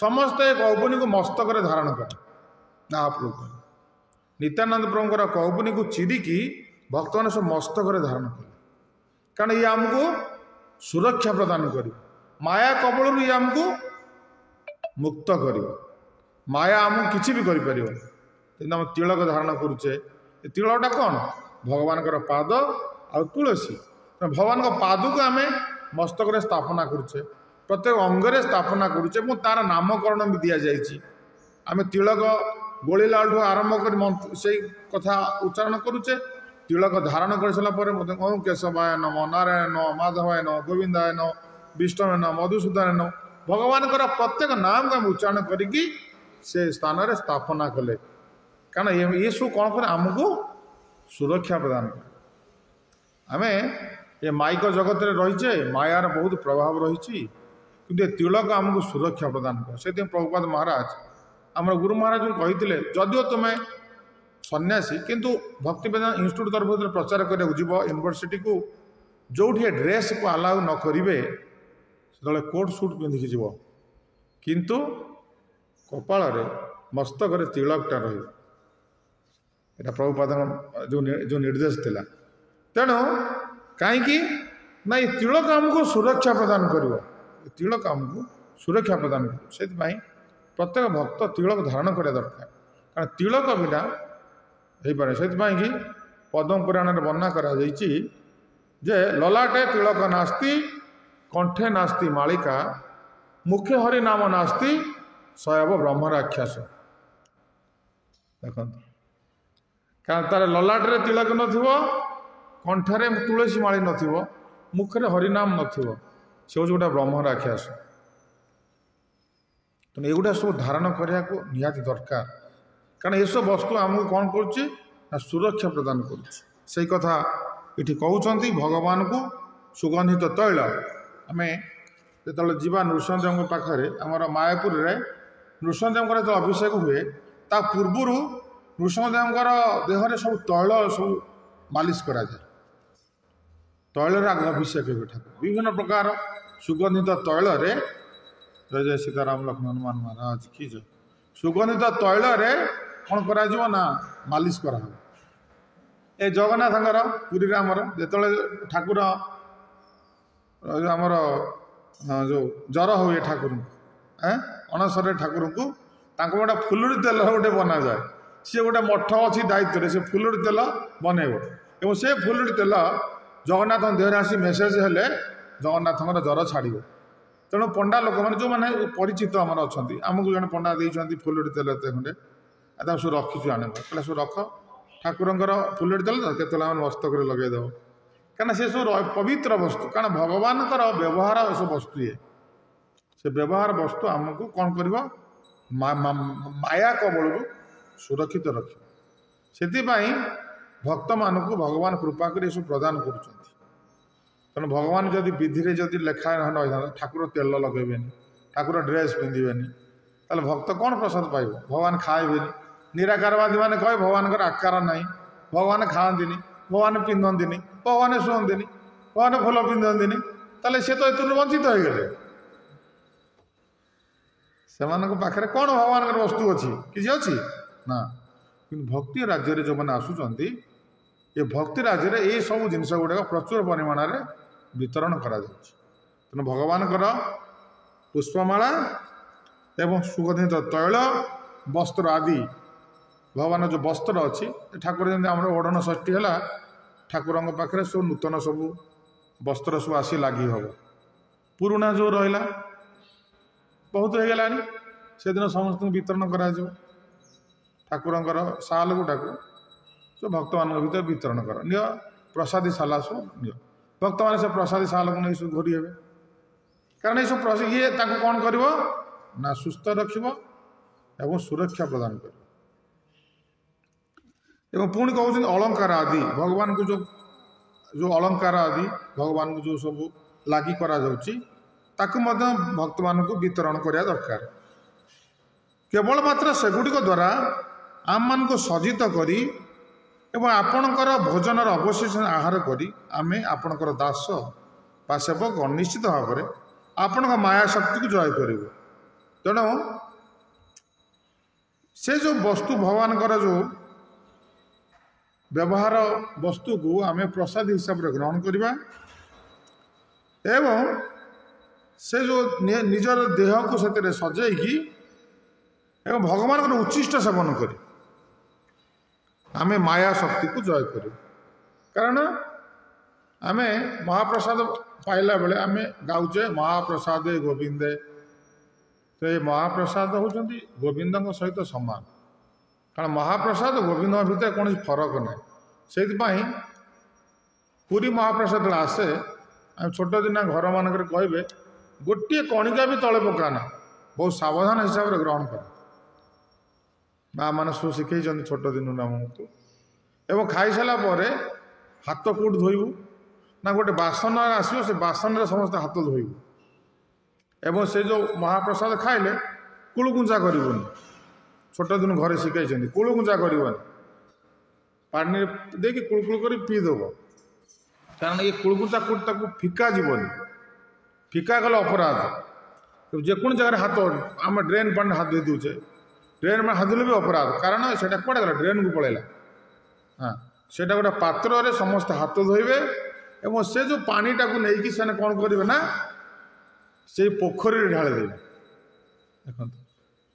ସମସ୍ତେ କୌପୁନୀକୁ ମସ୍ତକରେ ଧାରଣ କର। ମହାପ୍ରଭୁ ନିତ୍ୟାନନ୍ଦ ପ୍ରଭୁଙ୍କର କୌପୁନୀକୁ ଚିରିକି ଭକ୍ତମାନେ ସବୁ ମସ୍ତକରେ ଧାରଣ କଲେ, କାରଣ ଇଏ ଆମକୁ ସୁରକ୍ଷା ପ୍ରଦାନ କରିବ, ମାୟା କବଳରୁ ଇଏ ଆମକୁ ମୁକ୍ତ କରିବ। ମାୟା ଆମକୁ କିଛି ବି କରିପାରିବ। କିନ୍ତୁ ଆମେ ତିଳକ ଧାରଣ କରୁଛେ, ଏ ତିଳକଟା କ'ଣ? ଭଗବାନଙ୍କର ପାଦ ଆଉ ତୁଳସୀ। ଭଗବାନଙ୍କ ପାଦକୁ ଆମେ ମସ୍ତକରେ ସ୍ଥାପନା କରୁଛେ, ପ୍ରତ୍ୟେକ ଅଙ୍ଗରେ ସ୍ଥାପନା କରୁଛେ ଏବଂ ତାର ନାମକରଣ ବି ଦିଆଯାଇଛି। ଆମେ ତିଳକ ଗୋଳିଲା ବେଳଠୁ ଆରମ୍ଭ କରି ସେଇ କଥା ଉଚ୍ଚାରଣ କରୁଛେ। ତିଳକ ଧାରଣ କରିସାରିଲା ପରେ ମଧ୍ୟ ଓଁ କେଶବାୟ ନମ, ନାରାୟଣ ନମ, ମାଧବାୟ ନମ, ଗୋବିନ୍ଦାୟ ନମ, ବିଷ୍ଣବେ ନମ, ମଧୁସୂଦନ ନମ, ଭଗବାନଙ୍କର ପ୍ରତ୍ୟେକ ନାମକୁ ଆମେ ଉଚ୍ଚାରଣ କରିକି ସେ ସ୍ଥାନରେ ସ୍ଥାପନା କଲେ। କାରଣ ଏସବୁ କ'ଣ କରେ? ଆମକୁ ସୁରକ୍ଷା ପ୍ରଦାନ କରେ। ଆମେ ଏ ମାଇକ ଜଗତରେ ରହିଛେ, ମାୟାର ବହୁତ ପ୍ରଭାବ ରହିଛି, କିନ୍ତୁ ଏ ତିଳକ ଆମକୁ ସୁରକ୍ଷା ପ୍ରଦାନ କରେ। ସେଥିପାଇଁ ପ୍ରଭୁପାଦ ମହାରାଜ ଆମର ଗୁରୁ ମହାରାଜଙ୍କୁ କହିଥିଲେ, ଯଦିଓ ତୁମେ ସନ୍ନ୍ୟାସୀ, କିନ୍ତୁ ଭକ୍ତିବେଦାନ୍ତ ଇନଷ୍ଟିଚ୍ୟୁଟ୍ ତରଫରୁ ପ୍ରଚାର କରିବାକୁ ଯିବ ୟୁନିଭର୍ସିଟିକୁ, ଯେଉଁଠି ଏ ଡ୍ରେସ୍କୁ ଆଲାଉ ନ କରିବେ, ସେତେବେଳେ କୋଟ୍ ସୁଟ୍ ପିନ୍ଧିକି ଯିବ, କିନ୍ତୁ କପାଳରେ ମସ୍ତକରେ ତିଳକଟା ରହିବ। ଏଇଟା ପ୍ରଭୁପାଦଙ୍କ ଯେଉଁ ନିର୍ଦ୍ଦେଶ ଥିଲା। ତେଣୁ କାହିଁକି ନା ଏ ତିଳକ ଆମକୁ ସୁରକ୍ଷା ପ୍ରଦାନ କରିବ, ଏ ତିଳକ ଆମକୁ ସୁରକ୍ଷା ପ୍ରଦାନ କରିବ। ସେଥିପାଇଁ ପ୍ରତ୍ୟେକ ଭକ୍ତ ତିଳକ ଧାରଣ କରିବା ଦରକାର, କାରଣ ତିଳକ ବିନା ହେଇପାରେ। ସେଥିପାଇଁ କି ପଦ୍ମ ପୁରାଣରେ ବର୍ଣ୍ଣନା କରାଯାଇଛି ଯେ ଲଲାଟେ ତିଳକ ନାସ୍ତି, କଣ୍ଠେ ନାସ୍ତି ମାଳିକା, ମୁଖେ ହରି ନାମ ନାସ୍ତି, ଶୟବ ବ୍ରହ୍ମରାକ୍ଷସ। ଦେଖନ୍ତୁ, କାରଣ ତାର ଲଲାଟରେ ତିଳକ ନଥିବ, କଣ୍ଠରେ ତୁଳସୀ ମାଳି ନଥିବ, ମୁଖରେ ହରିନାମ ନଥିବ, ସେ ହେଉଛି ଗୋଟେ ବ୍ରହ୍ମରାକ୍ଷସ। ତେଣୁ ଏଗୁଡ଼ା ସବୁ ଧାରଣ କରିବାକୁ ନିହାତି ଦରକାର, କାରଣ ଏସବୁ ବସ୍ତୁ ଆମକୁ କ'ଣ କରୁଛି ନା ସୁରକ୍ଷା ପ୍ରଦାନ କରୁଛି। ସେଇ କଥା ଏଠି କହୁଛନ୍ତି ଭଗବାନଙ୍କୁ ସୁଗନ୍ଧିତ ତୈଳ। ଆମେ ଯେତେବେଳେ ଯିବା ନୃସିଂହଦେବଙ୍କ ପାଖରେ, ଆମର ମାୟାପୁରରେ ନୃସିଂହଦେବଙ୍କର ଯେତେବେଳେ ଅଭିଷେକ ହୁଏ, ତା ପୂର୍ବରୁ ନୃସିଂହଦେବଙ୍କର ଦେହରେ ସବୁ ତୈଳ ସବୁ ମାଲିସ କରାଯାଏ। ତୈଳରେ ଆଗ ଅଭିଷେକ ହୁଏ ଠାକୁର, ବିଭିନ୍ନ ପ୍ରକାର ସୁଗନ୍ଧିତ ତୈଳରେ। ଜୟ ଜୟ ସୀତାରାମ ଲକ୍ଷ୍ମଣ ହନୁମାନ ମହାରାଜ କି ଜୟ। ସୁଗନ୍ଧିତ ତୈଳରେ କ'ଣ କରାଯିବ ନା ମାଲିସ କରାହେବ। ଏ ଜଗନ୍ନାଥଙ୍କର ପୁରୀରେ ଆମର ଯେତେବେଳେ ଠାକୁର ଆମର ଯେଉଁ ଜ୍ୱର ହୁଏ ଠାକୁରଙ୍କୁ, ଅଣସରରେ ଠାକୁରଙ୍କୁ ତାଙ୍କୁ ଗୋଟେ ଫୁଲୁରି ତେଲ ଗୋଟେ ବନାଯାଏ। ସିଏ ଗୋଟେ ମଠ ଅଛି ଦାୟିତ୍ୱରେ, ସେ ଫୁଲୁରି ତେଲ ବନେଇବ ଏବଂ ସେ ଫୁଲୁରି ତେଲ ଜଗନ୍ନାଥଙ୍କ ଦେହରେ ଆସି ମେସେଜ ହେଲେ ଜଗନ୍ନାଥଙ୍କର ଜ୍ୱର ଛାଡ଼ିବ। ତେଣୁ ପଣ୍ଡା ଲୋକମାନେ ଯେଉଁମାନେ ପରିଚିତ ଆମର ଅଛନ୍ତି, ଆମକୁ ଜଣେ ପଣ୍ଡା ଦେଇଛନ୍ତି ଫୁଲୁରି ତେଲ ଏତେ ଖଣ୍ଡେ, ଆଉ ତାକୁ ସବୁ ରଖିଛୁ ଆଣିବ। କହିଲେ ସବୁ ରଖ, ଠାକୁରଙ୍କର ଫୁଲୁରି ତେଲ ତ କେତେବେଳେ ଆମେ ମସ୍ତକରେ ଲଗେଇଦେବ, କାରଣ ସେ ସବୁ ପବିତ୍ର ବସ୍ତୁ। କାରଣ ଭଗବାନଙ୍କର ବ୍ୟବହାର ଏସବୁ ବସ୍ତୁ, ଇଏ ସେ ବ୍ୟବହାର ବସ୍ତୁ ଆମକୁ କ'ଣ କରିବ? ମାୟା କବଳରୁ ସୁରକ୍ଷିତ ରଖିବ। ସେଥିପାଇଁ ଭକ୍ତମାନଙ୍କୁ ଭଗବାନ କୃପା କରି ଏସବୁ ପ୍ରଦାନ କରୁଛନ୍ତି। ତେଣୁ ଭଗବାନ ଯଦି ବିଧିରେ ଯଦି ଲେଖା ନ ହେଇଥାନ୍ତା, ଠାକୁର ତେଲ ଲଗେଇବେନି, ଠାକୁର ଡ୍ରେସ୍ ପିନ୍ଧିବେନି, ତାହେଲେ ଭକ୍ତ କ'ଣ ପ୍ରସାଦ ପାଇବ? ଭଗବାନ ଖାଇବେନି। ନିରାକାରବାଦୀ ମାନେ କହେ ଭଗବାନଙ୍କର ଆକାର ନାହିଁ, ଭଗବାନ ଖାଆନ୍ତିନି, ଭଗବାନ ପିନ୍ଧନ୍ତିନି, ଭଗବାନ ଶୁଅନ୍ତିନି, ଭଗବାନ ଫୁଲ ପିନ୍ଧନ୍ତିନି, ତାହେଲେ ସେ ତ ଏଥିରୁ ବଞ୍ଚିତ ହେଇଗଲେ। ସେମାନଙ୍କ ପାଖରେ କ'ଣ ଭଗବାନଙ୍କର ବସ୍ତୁ ଅଛି? କିଛି ଅଛି ନା। କିନ୍ତୁ ଭକ୍ତି ରାଜ୍ୟରେ ଯେଉଁମାନେ ଆସୁଛନ୍ତି, ଏ ଭକ୍ତି ରାଜ୍ୟରେ ଏଇସବୁ ଜିନିଷ ଗୁଡ଼ିକ ପ୍ରଚୁର ପରିମାଣରେ ବିତରଣ କରାଯାଉଛି। ତେଣୁ ଭଗବାନଙ୍କର ପୁଷ୍ପମାଳା ଏବଂ ସୁଗନ୍ଧିତ ତୈଳ, ବସ୍ତ୍ର ଆଦି, ଭଗବାନର ଯେଉଁ ବସ୍ତ୍ର ଅଛି, ଠାକୁର ଯେମିତି ଆମର ଓଢ଼ଣ ଷଷ୍ଠୀ ହେଲା, ଠାକୁରଙ୍କ ପାଖରେ ସବୁ ନୂତନ ସବୁ ବସ୍ତ୍ର ସବୁ ଆସି ଲାଗି ହେବ। ପୁରୁଣା ଯେଉଁ ରହିଲା ବହୁତ ହେଇଗଲାଣି, ସେଦିନ ସମସ୍ତଙ୍କୁ ବିତରଣ କରାଯିବ। ଠାକୁରଙ୍କର ସାଲ ଗୁଡ଼ାକୁ ସବୁ ଭକ୍ତମାନଙ୍କ ଭିତରେ ବିତରଣ କର, ନିଅ ପ୍ରସାଦୀ ସାଲା ସବୁ ନିଅ। ଭକ୍ତମାନେ ସେ ପ୍ରସାଦୀ ସାଲକୁ ନେଇ ସବୁ ଘୋରି ହେବେ, କାରଣ ଏସବୁ ଇଏ ତାକୁ କ'ଣ କରିବ ନା ସୁସ୍ଥ ରଖିବ ଏବଂ ସୁରକ୍ଷା ପ୍ରଦାନ କରିବ। ଏବଂ ପୁଣି କହୁଛନ୍ତି ଅଳଙ୍କାର ଆଦି, ଭଗବାନଙ୍କୁ ଯେଉଁ ଅଳଙ୍କାର ଆଦି ଭଗବାନଙ୍କୁ ଯେଉଁ ସବୁ ଲାଗି କରାଯାଉଛି, ତାକୁ ମଧ୍ୟ ଭକ୍ତମାନଙ୍କୁ ବିତରଣ କରିବା ଦରକାର। କେବଳ ମାତ୍ର ସେଗୁଡ଼ିକ ଦ୍ୱାରା ଆମମାନଙ୍କୁ ସଜ୍ଜିତ କରି ଏବଂ ଆପଣଙ୍କର ଭୋଜନର ଅବଶେଷ ଆହାର କରି ଆମେ ଆପଣଙ୍କର ଦାସ ବା ସେବକ ନିଶ୍ଚିତ ଭାବରେ ଆପଣଙ୍କ ମାୟା ଶକ୍ତିକୁ ଜୟ କରିବ। ତେଣୁ ସେ ଯେଉଁ ବସ୍ତୁ ଭଗବାନଙ୍କର ଯେଉଁ ବ୍ୟବହାର ବସ୍ତୁକୁ ଆମେ ପ୍ରସାଦ ହିସାବରେ ଗ୍ରହଣ କରିବା ଏବଂ ସେ ଯେଉଁ ନିଜର ଦେହକୁ ସେଥିରେ ସଜେଇକି ଏବଂ ଭଗବାନଙ୍କର ଉଚ୍ଛିଷ୍ଟ ସେବନ କରି ଆମେ ମାୟା ଶକ୍ତିକୁ ଜୟ କରିବୁ। କାରଣ ଆମେ ମହାପ୍ରସାଦ ପାଇଲା ବେଳେ ଆମେ ଗାଉଛେ ମହାପ୍ରସାଦେ ଗୋବିନ୍ଦେ। ତ ଏ ମହାପ୍ରସାଦ ହେଉଛନ୍ତି ଗୋବିନ୍ଦଙ୍କ ସହିତ ସମାନ, କାରଣ ମହାପ୍ରସାଦ ଗୋବିନ୍ଦଙ୍କ ଭିତରେ କୌଣସି ଫରକ ନାହିଁ। ସେଇଥିପାଇଁ ପୁରୀ ମହାପ୍ରସାଦ ଯେତେବେଳେ ଆସେ, ଆମେ ଛୋଟ ଦିନ ଘରମାନଙ୍କରେ କହିବେ ଗୋଟିଏ କଣିକା ବି ତଳେ ପକାନା, ବହୁତ ସାବଧାନ ହିସାବରେ ଗ୍ରହଣ କର। ମା ମାନେ ସବୁ ଶିଖେଇଛନ୍ତି ଛୋଟ ଦିନରୁ ଆମକୁ। ଏବଂ ଖାଇସାରିଲା ପରେ ହାତ କେଉଁଠି ଧୋଇବୁ ନା ଗୋଟେ ବାସନ ଆସିବ, ସେ ବାସନରେ ସମସ୍ତେ ହାତ ଧୋଇବୁ। ଏବଂ ସେ ଯେଉଁ ମହାପ୍ରସାଦ ଖାଇଲେ କୁଳୁକୁଞ୍ଚା କରିବୁନି, ଛୋଟ ଦିନୁ ଘରେ ଶିଖେଇଛନ୍ତି କୁଳୁକୁଞ୍ଚା କରିବନି, ପାଣିରେ ଦେଇକି କୁଳୁକୁଳୁ କରି ପିଇଦେବ। କାରଣ ଏ କୁଳୁକୁଞ୍ଚା କୋଉଠି ତାକୁ ଫିକା ଯିବନି, ଫିକା କଲେ ଅପରାଧ। ଯେକୌଣସି ଜାଗାରେ ହାତ ଆମେ ଡ୍ରେନ୍ ପାଣିରେ ହାତ ଧୋଇ ଦେଉଛେ, ଡ୍ରେନ୍ ପାଣି ହାତ ଧୋଇଲେ ବି ଅପରାଧ, କାରଣ ସେଇଟା କୁଆଡ଼େ ଗଲା, ଡ୍ରେନ୍କୁ ପଳେଇଲା। ହଁ, ସେଇଟା ଗୋଟେ ପାତ୍ରରେ ସମସ୍ତେ ହାତ ଧୋଇବେ ଏବଂ ସେ ଯେଉଁ ପାଣିଟାକୁ ନେଇକି ସେମାନେ କ'ଣ କରିବେ ନା ସେଇ ପୋଖରୀରେ ଢାଳି ଦେବେ। ଦେଖନ୍ତୁ,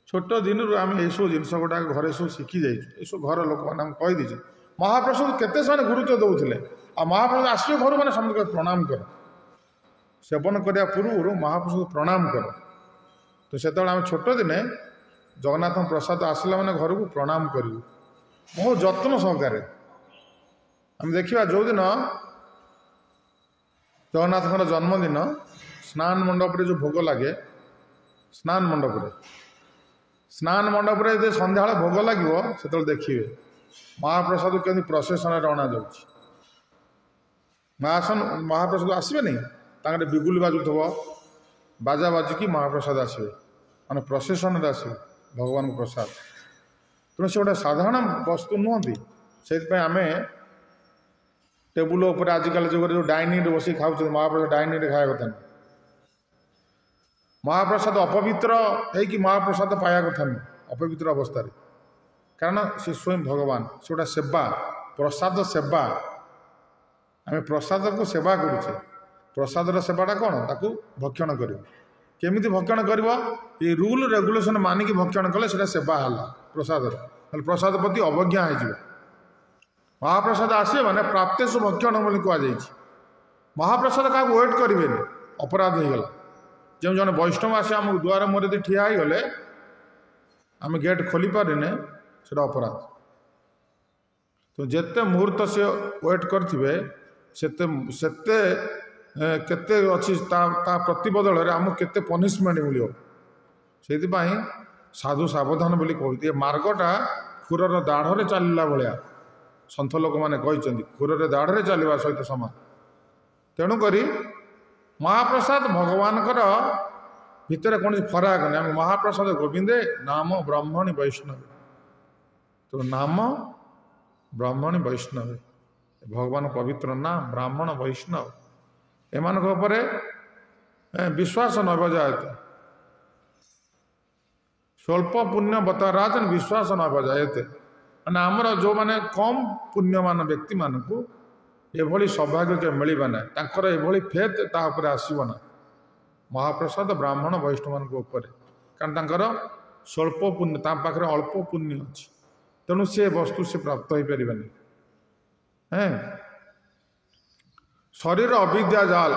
ଛୋଟ ଦିନରୁ ଆମେ ଏସବୁ ଜିନିଷ ଗୁଡ଼ାକ ଘରେ ସବୁ ଶିଖି ଯାଇଛୁ, ଏସବୁ ଘର ଲୋକମାନେ ଆମକୁ କହିଦେଇଛନ୍ତି। ମହାପ୍ରସାଦ କେତେ ସେମାନେ ଗୁରୁତ୍ୱ ଦେଉଥିଲେ। ଆଉ ମହାପ୍ରସାଦ ଆସିବେ ଘରୁ ମାନେ ସମସ୍ତେ ପ୍ରଣାମ କର, ସେବନ କରିବା ପୂର୍ବରୁ ମହାପ୍ରସାଦ ପ୍ରଣାମ କର। ତ ସେତେବେଳେ ଆମେ ଛୋଟ ଦିନେ ଜଗନ୍ନାଥଙ୍କ ପ୍ରସାଦ ଆସିଲା ମାନେ ଘରକୁ ପ୍ରଣାମ କରିବୁ ବହୁତ ଯତ୍ନ ସହକାରେ। ଆମେ ଦେଖିବା ଯେଉଁଦିନ ଜଗନ୍ନାଥଙ୍କର ଜନ୍ମଦିନ, ସ୍ନାନ ମଣ୍ଡପରେ ଯେଉଁ ଭୋଗ ଲାଗେ, ସ୍ନାନ ମଣ୍ଡପରେ ଯଦି ସନ୍ଧ୍ୟାବେଳେ ଭୋଗ ଲାଗିବ, ସେତେବେଳେ ଦେଖିବେ ମହାପ୍ରସାଦ କେମିତି ପ୍ରସେସନରେ ଅଣାଯାଉଛି। ମହାପ୍ରସାଦ ଆସିବେନି, ତାଙ୍କର ବିଗୁଲି ବାଜୁଥିବ, ବାଜା ବାଜିକି ମହାପ୍ରସାଦ ଆସିବେ, ମାନେ ପ୍ରସେସନରେ ଆସିବେ ଭଗବାନଙ୍କ ପ୍ରସାଦ। ତେଣୁ ସେ ଗୋଟେ ସାଧାରଣ ବସ୍ତୁ ନୁହନ୍ତି। ସେଇଥିପାଇଁ ଆମେ ଟେବୁଲ ଉପରେ ଆଜିକାଲି ଯୁଗରେ ଯେଉଁ ଡାଇନିଂରେ ବସିକି ଖାଉଛନ୍ତି, ମହାପ୍ରସାଦ ଡାଇନିଂରେ ଖାଇବା କଥା ନୁହେଁ। ମହାପ୍ରସାଦ ଅପବିତ୍ର ହେଇକି ମହାପ୍ରସାଦ ପାଇବା କଥା ନୁହେଁ ଅପବିତ୍ର ଅବସ୍ଥାରେ, କାରଣ ସେ ସ୍ୱୟଂ ଭଗବାନ। ସେ ଗୋଟେ ସେବା, ପ୍ରସାଦ ସେବା। ଆମେ ପ୍ରସାଦକୁ ସେବା କରୁଛେ। ପ୍ରସାଦର ସେବାଟା କ'ଣ? ତାକୁ ଭକ୍ଷଣ କରିବ। କେମିତି ଭକ୍ଷଣ କରିବ? ଏଇ ରୁଲ୍ ରେଗୁଲେସନ୍ ମାନିକି ଭକ୍ଷଣ କଲେ ସେଇଟା ସେବା ହେଲା ପ୍ରସାଦର, ନହେଲେ ପ୍ରସାଦ ପ୍ରତି ଅବଜ୍ଞା ହେଇଯିବ। ମହାପ୍ରସାଦ ଆସିବେ ମାନେ ପ୍ରାପ୍ତେଷୁ ଭକ୍ଷଣ ବୋଲି କୁହାଯାଇଛି। ମହାପ୍ରସାଦ କାହାକୁ ୱେଟ୍ କରିବେନି, ଅପରାଧ ହେଇଗଲା। ଯେଉଁ ଜଣେ ବୈଷ୍ଣବ ଆସି ଆମକୁ ଦୁଆର ମୁହଁରେ ଯଦି ଠିଆ ହେଇଗଲେ, ଆମେ ଗେଟ୍ ଖୋଲି ପାରିନେ, ସେଇଟା ଅପରାଧ। ତ ଯେତେ ମୁହୂର୍ତ୍ତ ସେ ୱେଟ୍ କରିଥିବେ, ସେତେ ସେତେ କେତେ ଅଛି ତା ପ୍ରତିବଦଳରେ ଆମକୁ କେତେ ପନିସମେଣ୍ଟ ମିଳିବ। ସେଇଥିପାଇଁ ସାଧୁ ସାବଧାନ ବୋଲି କହୁଛି। ଏ ମାର୍ଗଟା ଖୁରର ଦାଢ଼ରେ ଚାଲିଲା ଭଳିଆ ସନ୍ଥ ଲୋକମାନେ କହିଛନ୍ତି, ଖୁରରେ ଦାଢ଼ରେ ଚାଲିବା ସହିତ ସମାନ। ତେଣୁକରି ମହାପ୍ରସାଦ ଭଗବାନଙ୍କର ଭିତରେ କୌଣସି ଫରାକ ନାହିଁ। ଆମେ ମହାପ୍ରସାଦ ଗୋବିନ୍ଦେ ନାମ ବ୍ରାହ୍ମଣୀ ବୈଷ୍ଣବେ, ତ ନାମ ବ୍ରାହ୍ମଣୀ ବୈଷ୍ଣବେ, ଭଗବାନ ପବିତ୍ର ନାମ ବ୍ରାହ୍ମଣ ବୈଷ୍ଣବ, ଏମାନଙ୍କ ଉପରେ ବିଶ୍ୱାସ ନ ବଜାୟତେ। ସ୍ୱଳ୍ପ ପୁଣ୍ୟ ବତାରାଜନ ବିଶ୍ୱାସ ନ ବଜାୟତେ, ମାନେ ଆମର ଯେଉଁମାନେ କମ୍ ପୁଣ୍ୟମାନ ବ୍ୟକ୍ତିମାନଙ୍କୁ ଏଭଳି ସୌଭାଗ୍ୟ କେବେ ମିଳିବ ନାହିଁ, ତାଙ୍କର ଏଭଳି ଫେତ୍ ତା ଉପରେ ଆସିବ ନାହିଁ ମହାପ୍ରସାଦ ବ୍ରାହ୍ମଣ ବୈଷ୍ଣବମାନଙ୍କ ଉପରେ, କାରଣ ତାଙ୍କର ସ୍ୱଳ୍ପ ପୁଣ୍ୟ, ତାଙ୍କ ପାଖରେ ଅଳ୍ପ ପୁଣ୍ୟ ଅଛି, ତେଣୁ ସେ ବସ୍ତୁ ସେ ପ୍ରାପ୍ତ ହୋଇପାରିବେନି। ଶରୀର ଅବିଦ୍ୟା ଜାଲ,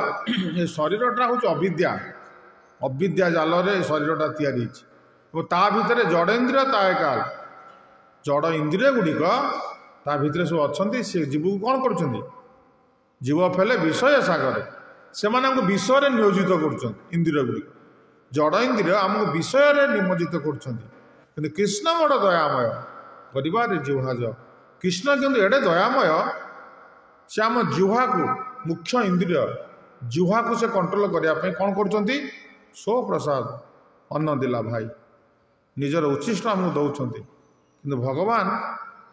ଏ ଶରୀରଟା ହେଉଛି ଅବିଦ୍ୟା, ଅବିଦ୍ୟା ଜାଲରେ ଏ ଶରୀରଟା ତିଆରି ହେଇଛି ଏବଂ ତା ଭିତରେ ଜଡ଼େନ୍ଦ୍ରିୟ ତାୟକାଲ, ଜଡ଼ ଇନ୍ଦ୍ରିୟ ଗୁଡ଼ିକ ତା ଭିତରେ ସବୁ ଅଛନ୍ତି। ସେ ଜୀବକୁ କ'ଣ କରୁଛନ୍ତି? ଜୀବ ଫେଲେ ବିଷୟ ସାଗରେ, ସେମାନଙ୍କୁ ବିଷୟରେ ନିୟୋଜିତ କରୁଛନ୍ତି। ଇନ୍ଦ୍ରିୟ ଗୁଡ଼ିକ, ଜଡ଼ ଇନ୍ଦ୍ରିୟ ଆମକୁ ବିଷୟରେ ନିମଜ୍ଜିତ କରୁଛନ୍ତି। କିନ୍ତୁ କୃଷ୍ଣ ବଡ଼ ଦୟାମୟ କରିବାରେ ଜିହ୍ୱାଜ, କୃଷ୍ଣ କିନ୍ତୁ ଏଡ଼େ ଦୟାମୟ, ସେ ଆମ ଜିହ୍ୱାକୁ, ମୁଖ୍ୟ ଇନ୍ଦ୍ରିୟ ଜିହ୍ୱାକୁ ସେ କଣ୍ଟ୍ରୋଲ କରିବା ପାଇଁ କ'ଣ କରୁଛନ୍ତି? ସ୍ୱପ୍ରସାଦ ଅନ୍ନ ଦେଲା ଭାଇ, ନିଜର ଉଚ୍ଛିଷ୍ଟ ଆମକୁ ଦେଉଛନ୍ତି। କିନ୍ତୁ ଭଗବାନ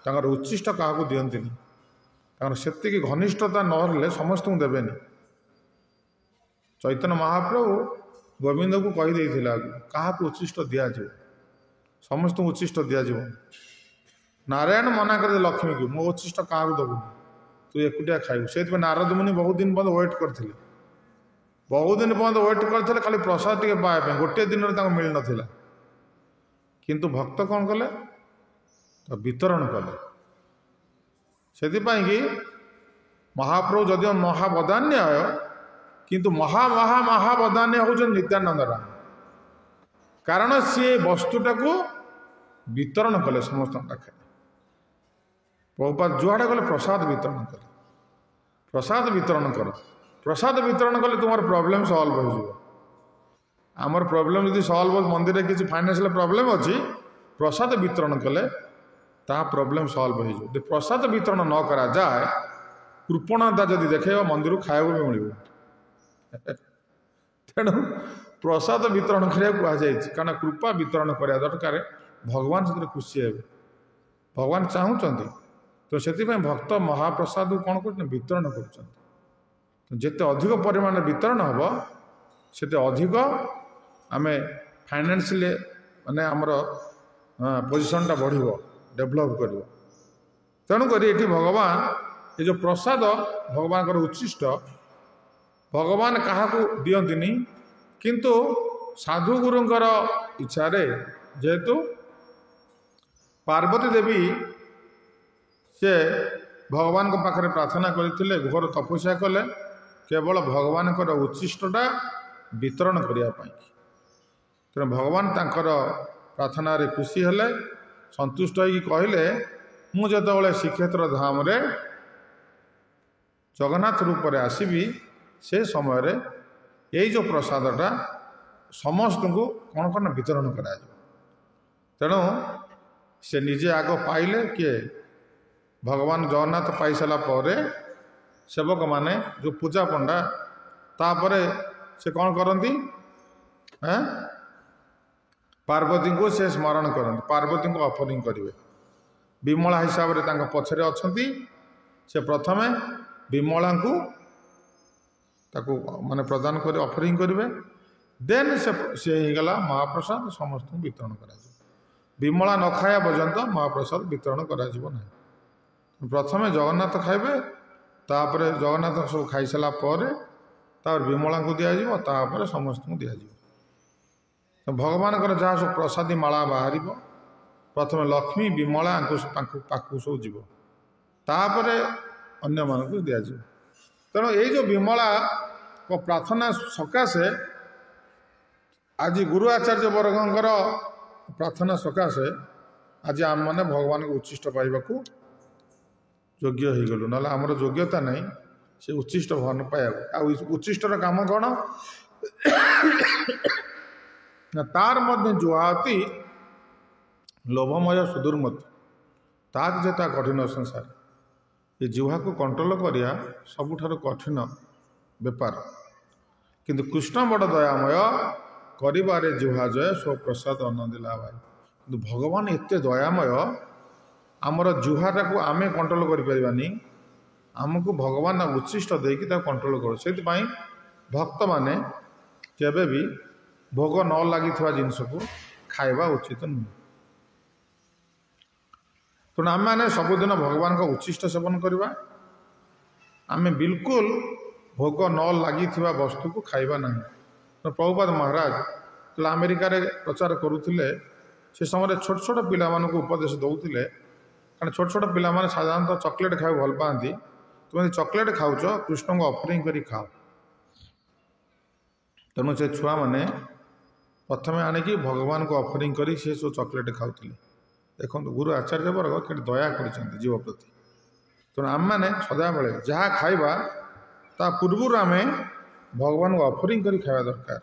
ତାଙ୍କର ଉଚ୍ଛିଷ୍ଟ କାହାକୁ ଦିଅନ୍ତିନି, ତାଙ୍କର ସେତିକି ଘନିଷ୍ଠତା ନହେଲେ ସମସ୍ତଙ୍କୁ ଦେବେନି। ଚୈତନ୍ୟ ମହାପ୍ରଭୁ ଗୋବିନ୍ଦକୁ କହିଦେଇଥିଲେ ଆଗକୁ, କାହାକୁ ଉଚ୍ଛିଷ୍ଟ ଦିଆଯିବ, ସମସ୍ତଙ୍କୁ ଉଚ୍ଛିଷ୍ଟ ଦିଆଯିବ। ନାରାୟଣ ମନା କରିଦେଲେ ଲକ୍ଷ୍ମୀକୁ, ମୋ ଉଚ୍ଛିଷ୍ଟ କାହାକୁ ଦେବୁନି, ତୁ ଏକୁଟିଆ ଖାଇବୁ। ସେଇଥିପାଇଁ ନାରଦ ମୁନି ବହୁତ ଦିନ ପର୍ଯ୍ୟନ୍ତ ୱେଟ୍ କରିଥିଲେ, ବହୁତ ଦିନ ପର୍ଯ୍ୟନ୍ତ ୱେଟ୍ କରିଥିଲେ ଖାଲି ପ୍ରସାଦ ଟିକେ ପାଇବା ପାଇଁ, ଗୋଟିଏ ଦିନରେ ତାଙ୍କୁ ମିଳିନଥିଲା। କିନ୍ତୁ ଭକ୍ତ କ'ଣ କଲେ? ବିତରଣ କଲେ। ସେଥିପାଇଁ କି ମହାପ୍ରଭୁ ଯଦିଓ ମହାବଦାନ୍ୟ, କିନ୍ତୁ ମହା ମହା ମହାବଦାନ୍ୟ ହେଉଛନ୍ତି ନିତ୍ୟାନନ୍ଦ ରାମ। କାରଣ ସିଏ ବସ୍ତୁଟାକୁ ବିତରଣ କଲେ ସମସ୍ତଙ୍କ ପାଖରେ। ପ୍ରଭୁପାଦ ଯୁଆଡ଼େ ଗଲେ ପ୍ରସାଦ ବିତରଣ କଲେ। ପ୍ରସାଦ ବିତରଣ କର, ପ୍ରସାଦ ବିତରଣ କଲେ ତୁମର ପ୍ରୋବ୍ଲେମ୍ ସଲ୍ଭ ହୋଇଯିବ। ଆମର ପ୍ରୋବ୍ଲେମ୍ ଯଦି ସଲ୍ଭ, ମନ୍ଦିରରେ କିଛି ଫାଇନାନ୍ସିଆଲ ପ୍ରୋବ୍ଲେମ୍ ଅଛି, ପ୍ରସାଦ ବିତରଣ କଲେ ତାହା ପ୍ରୋବ୍ଲେମ୍ ସଲ୍ଭ ହୋଇଯିବ। ଯଦି ପ୍ରସାଦ ବିତରଣ ନ କରାଯାଏ, କୃପଣତା ଯଦି ଦେଖେଇବ, ମନ୍ଦିରକୁ ଖାଇବାକୁ ବି ମିଳିବ। ତେଣୁ ପ୍ରସାଦ ବିତରଣ କରିବାକୁ କୁହାଯାଇଛି, କାରଣ କୃପା ବିତରଣ କରିବା ଦରକାର। ଭଗବାନ ସେଥିରେ ଖୁସି ହେବେ, ଭଗବାନ ଚାହୁଁଛନ୍ତି। ତ ସେଥିପାଇଁ ଭକ୍ତ ମହାପ୍ରସାଦକୁ କ'ଣ କରୁଛନ୍ତି? ବିତରଣ କରୁଛନ୍ତି। ଯେତେ ଅଧିକ ପରିମାଣରେ ବିତରଣ ହେବ, ସେତେ ଅଧିକ ଆମେ ଫାଇନାନ୍ସିଆଲି ମାନେ ଆମର ପୋଜିସନ୍ଟା ବଢ଼ିବ, ଡେଭଲପ୍ କରିବ। ତେଣୁକରି ଏଠି ଭଗବାନ ଏ ଯେଉଁ ପ୍ରସାଦ, ଭଗବାନଙ୍କର ଉଚ୍ଛିଷ୍ଟ ଭଗବାନ କାହାକୁ ଦିଅନ୍ତିନି, କିନ୍ତୁ ସାଧୁଗୁରୁଙ୍କର ଇଚ୍ଛାରେ, ଯେହେତୁ ପାର୍ବତୀ ଦେବୀ ସେ ଭଗବାନଙ୍କ ପାଖରେ ପ୍ରାର୍ଥନା କରିଥିଲେ, ଘୋର ତପସ୍ୟା କଲେ କେବଳ ଭଗବାନଙ୍କର ଉଚ୍ଛିଷ୍ଟଟା ବିତରଣ କରିବା ପାଇଁ। ତେଣୁ ଭଗବାନ ତାଙ୍କର ପ୍ରାର୍ଥନାରେ ଖୁସି ହେଲେ, ସନ୍ତୁଷ୍ଟ ହେଇକି କହିଲେ, ମୁଁ ଯେତେବେଳେ ଶ୍ରୀକ୍ଷେତ୍ର ଧାମରେ ଜଗନ୍ନାଥ ରୂପରେ ଆସିବି, ସେ ସମୟରେ ଏଇ ଯେଉଁ ପ୍ରସାଦଟା ସମସ୍ତଙ୍କୁ କ'ଣ କ'ଣ ବିତରଣ କରାଯିବ। ତେଣୁ ସେ ନିଜେ ଆଗ ପାଇଲେ। କିଏ? ଭଗବାନ ଜଗନ୍ନାଥ ପାଇସାରିଲା ପରେ ସେବକମାନେ ଯେଉଁ ପୂଜା ପଣ୍ଡା, ତାପରେ ସେ କ'ଣ କରନ୍ତି? ପାର୍ବତୀଙ୍କୁ ସେ ସ୍ମରଣ କରନ୍ତି, ପାର୍ବତୀଙ୍କୁ ଅଫରିଂ କରିବେ। ବିମଳା ହିସାବରେ ତାଙ୍କ ପଛରେ ଅଛନ୍ତି। ସେ ପ୍ରଥମେ ବିମଳାଙ୍କୁ ତାକୁ ମାନେ ପ୍ରଦାନ କରି ଅଫରିଂ କରିବେ, ଦେନ୍ ସେ ହେଇଗଲା ମହାପ୍ରସାଦ, ସମସ୍ତଙ୍କୁ ବିତରଣ କରାଯିବ। ବିମଳା ନ ଖାଇବା ପର୍ଯ୍ୟନ୍ତ ମହାପ୍ରସାଦ ବିତରଣ କରାଯିବ ନାହିଁ। ପ୍ରଥମେ ଜଗନ୍ନାଥ ଖାଇବେ, ତାପରେ ଜଗନ୍ନାଥ ସବୁ ଖାଇସାରିଲା ପରେ ତାପରେ ବିମଳାଙ୍କୁ ଦିଆଯିବ, ତାପରେ ସମସ୍ତଙ୍କୁ ଦିଆଯିବ। ଭଗବାନଙ୍କର ଯାହା ସବୁ ପ୍ରସାଦୀ ମାଳା ବାହାରିବ, ପ୍ରଥମେ ଲକ୍ଷ୍ମୀ ବିମଳାଙ୍କୁ ପାଖକୁ ସବୁ ଯିବ, ତାପରେ ଅନ୍ୟମାନଙ୍କୁ ଦିଆଯିବ। ତେଣୁ ଏଇ ଯେଉଁ ବିମଳାଙ୍କ ପ୍ରାର୍ଥନା ସକାଶେ ଆଜି ଗୁରୁ ଆଚାର୍ଯ୍ୟ ବର୍ଗଙ୍କର ପ୍ରାର୍ଥନା ସକାଶେ ଆଜି ଆମେମାନେ ଭଗବାନଙ୍କ ଉଚ୍ଛିଷ୍ଟ ପାଇବାକୁ ଯୋଗ୍ୟ ହେଇଗଲୁ। ନହେଲେ ଆମର ଯୋଗ୍ୟତା ନାହିଁ ସେ ଉଚ୍ଛିଷ୍ଟ ଭଗବାନ ପାଇବାକୁ। ଆଉ ଉଚ୍ଛିଷ୍ଟର କାମ କ'ଣ ନା, ତାର ମଧ୍ୟ ଜୁହାତି ଲୋଭମୟ ସୁଦୁର୍ମତି, ତାର ଯେତା କଠିନ ସଂସାର। ଏ ଜିହ୍ୱାକୁ କଣ୍ଟ୍ରୋଲ କରିବା ସବୁଠାରୁ କଠିନ ବେପାର। କିନ୍ତୁ କୃଷ୍ଣ ବଡ଼ ଦୟାମୟ, କରିବାରେ ଜିହ୍ୱା ଜୟ ସ୍ୱପ୍ରସାଦ ଅନନ୍ଦିଲା ଭାଇ। କିନ୍ତୁ ଭଗବାନ ଏତେ ଦୟାମୟ, ଆମର ଜିହ୍ୱାଟାକୁ ଆମେ କଣ୍ଟ୍ରୋଲ କରିପାରିବାନି, ଆମକୁ ଭଗବାନ ଉଚ୍ଛିଷ୍ଟ ଦେଇକି ତାକୁ କଣ୍ଟ୍ରୋଲ କରୁ। ସେଥିପାଇଁ ଭକ୍ତମାନେ କେବେ ବି ଭୋଗ ନ ଲାଗିଥିବା ଜିନିଷକୁ ଖାଇବା ଉଚିତ ନୁହେଁ। ତେଣୁ ଆମେମାନେ ସବୁଦିନ ଭଗବାନଙ୍କ ଉଚ୍ଛିଷ୍ଟ ସେବନ କରିବା। ଆମେ ବିଲକୁଲ ଭୋଗ ନ ଲାଗିଥିବା ବସ୍ତୁକୁ ଖାଇବା ନାହିଁ। ପ୍ରଭୁପାଦ ମହାରାଜ ଯେତେବେଳେ ଆମେରିକାରେ ପ୍ରଚାର କରୁଥିଲେ, ସେ ସମୟରେ ଛୋଟ ଛୋଟ ପିଲାମାନଙ୍କୁ ଉପଦେଶ ଦେଉଥିଲେ। କାରଣ ଛୋଟ ଛୋଟ ପିଲାମାନେ ସାଧାରଣତଃ ଚକୋଲେଟ୍ ଖାଇବାକୁ ଭଲ ପାଆନ୍ତି। ତୁମେ ଯଦି ଚକୋଲେଟ୍ ଖାଉଛ, କୃଷ୍ଣଙ୍କୁ ଅଫରିଂ କରି ଖାଅ। ତେଣୁ ସେ ଛୁଆମାନେ ପ୍ରଥମେ ଆଣିକି ଭଗବାନଙ୍କୁ ଅଫରିଂ କରି ସେ ସବୁ ଚକୋଲେଟ୍ ଖାଉଥିଲେ। ଦେଖନ୍ତୁ ଗୁରୁ ଆଚାର୍ଯ୍ୟ ବର୍ଗ କେତେ ଦୟା କରିଛନ୍ତି ଜୀବ ପ୍ରତି। ତେଣୁ ଆମେମାନେ ସଦାବେଳେ ଯାହା ଖାଇବା ତା ପୂର୍ବରୁ ଆମେ ଭଗବାନଙ୍କୁ ଅଫରିଂ କରି ଖାଇବା ଦରକାର।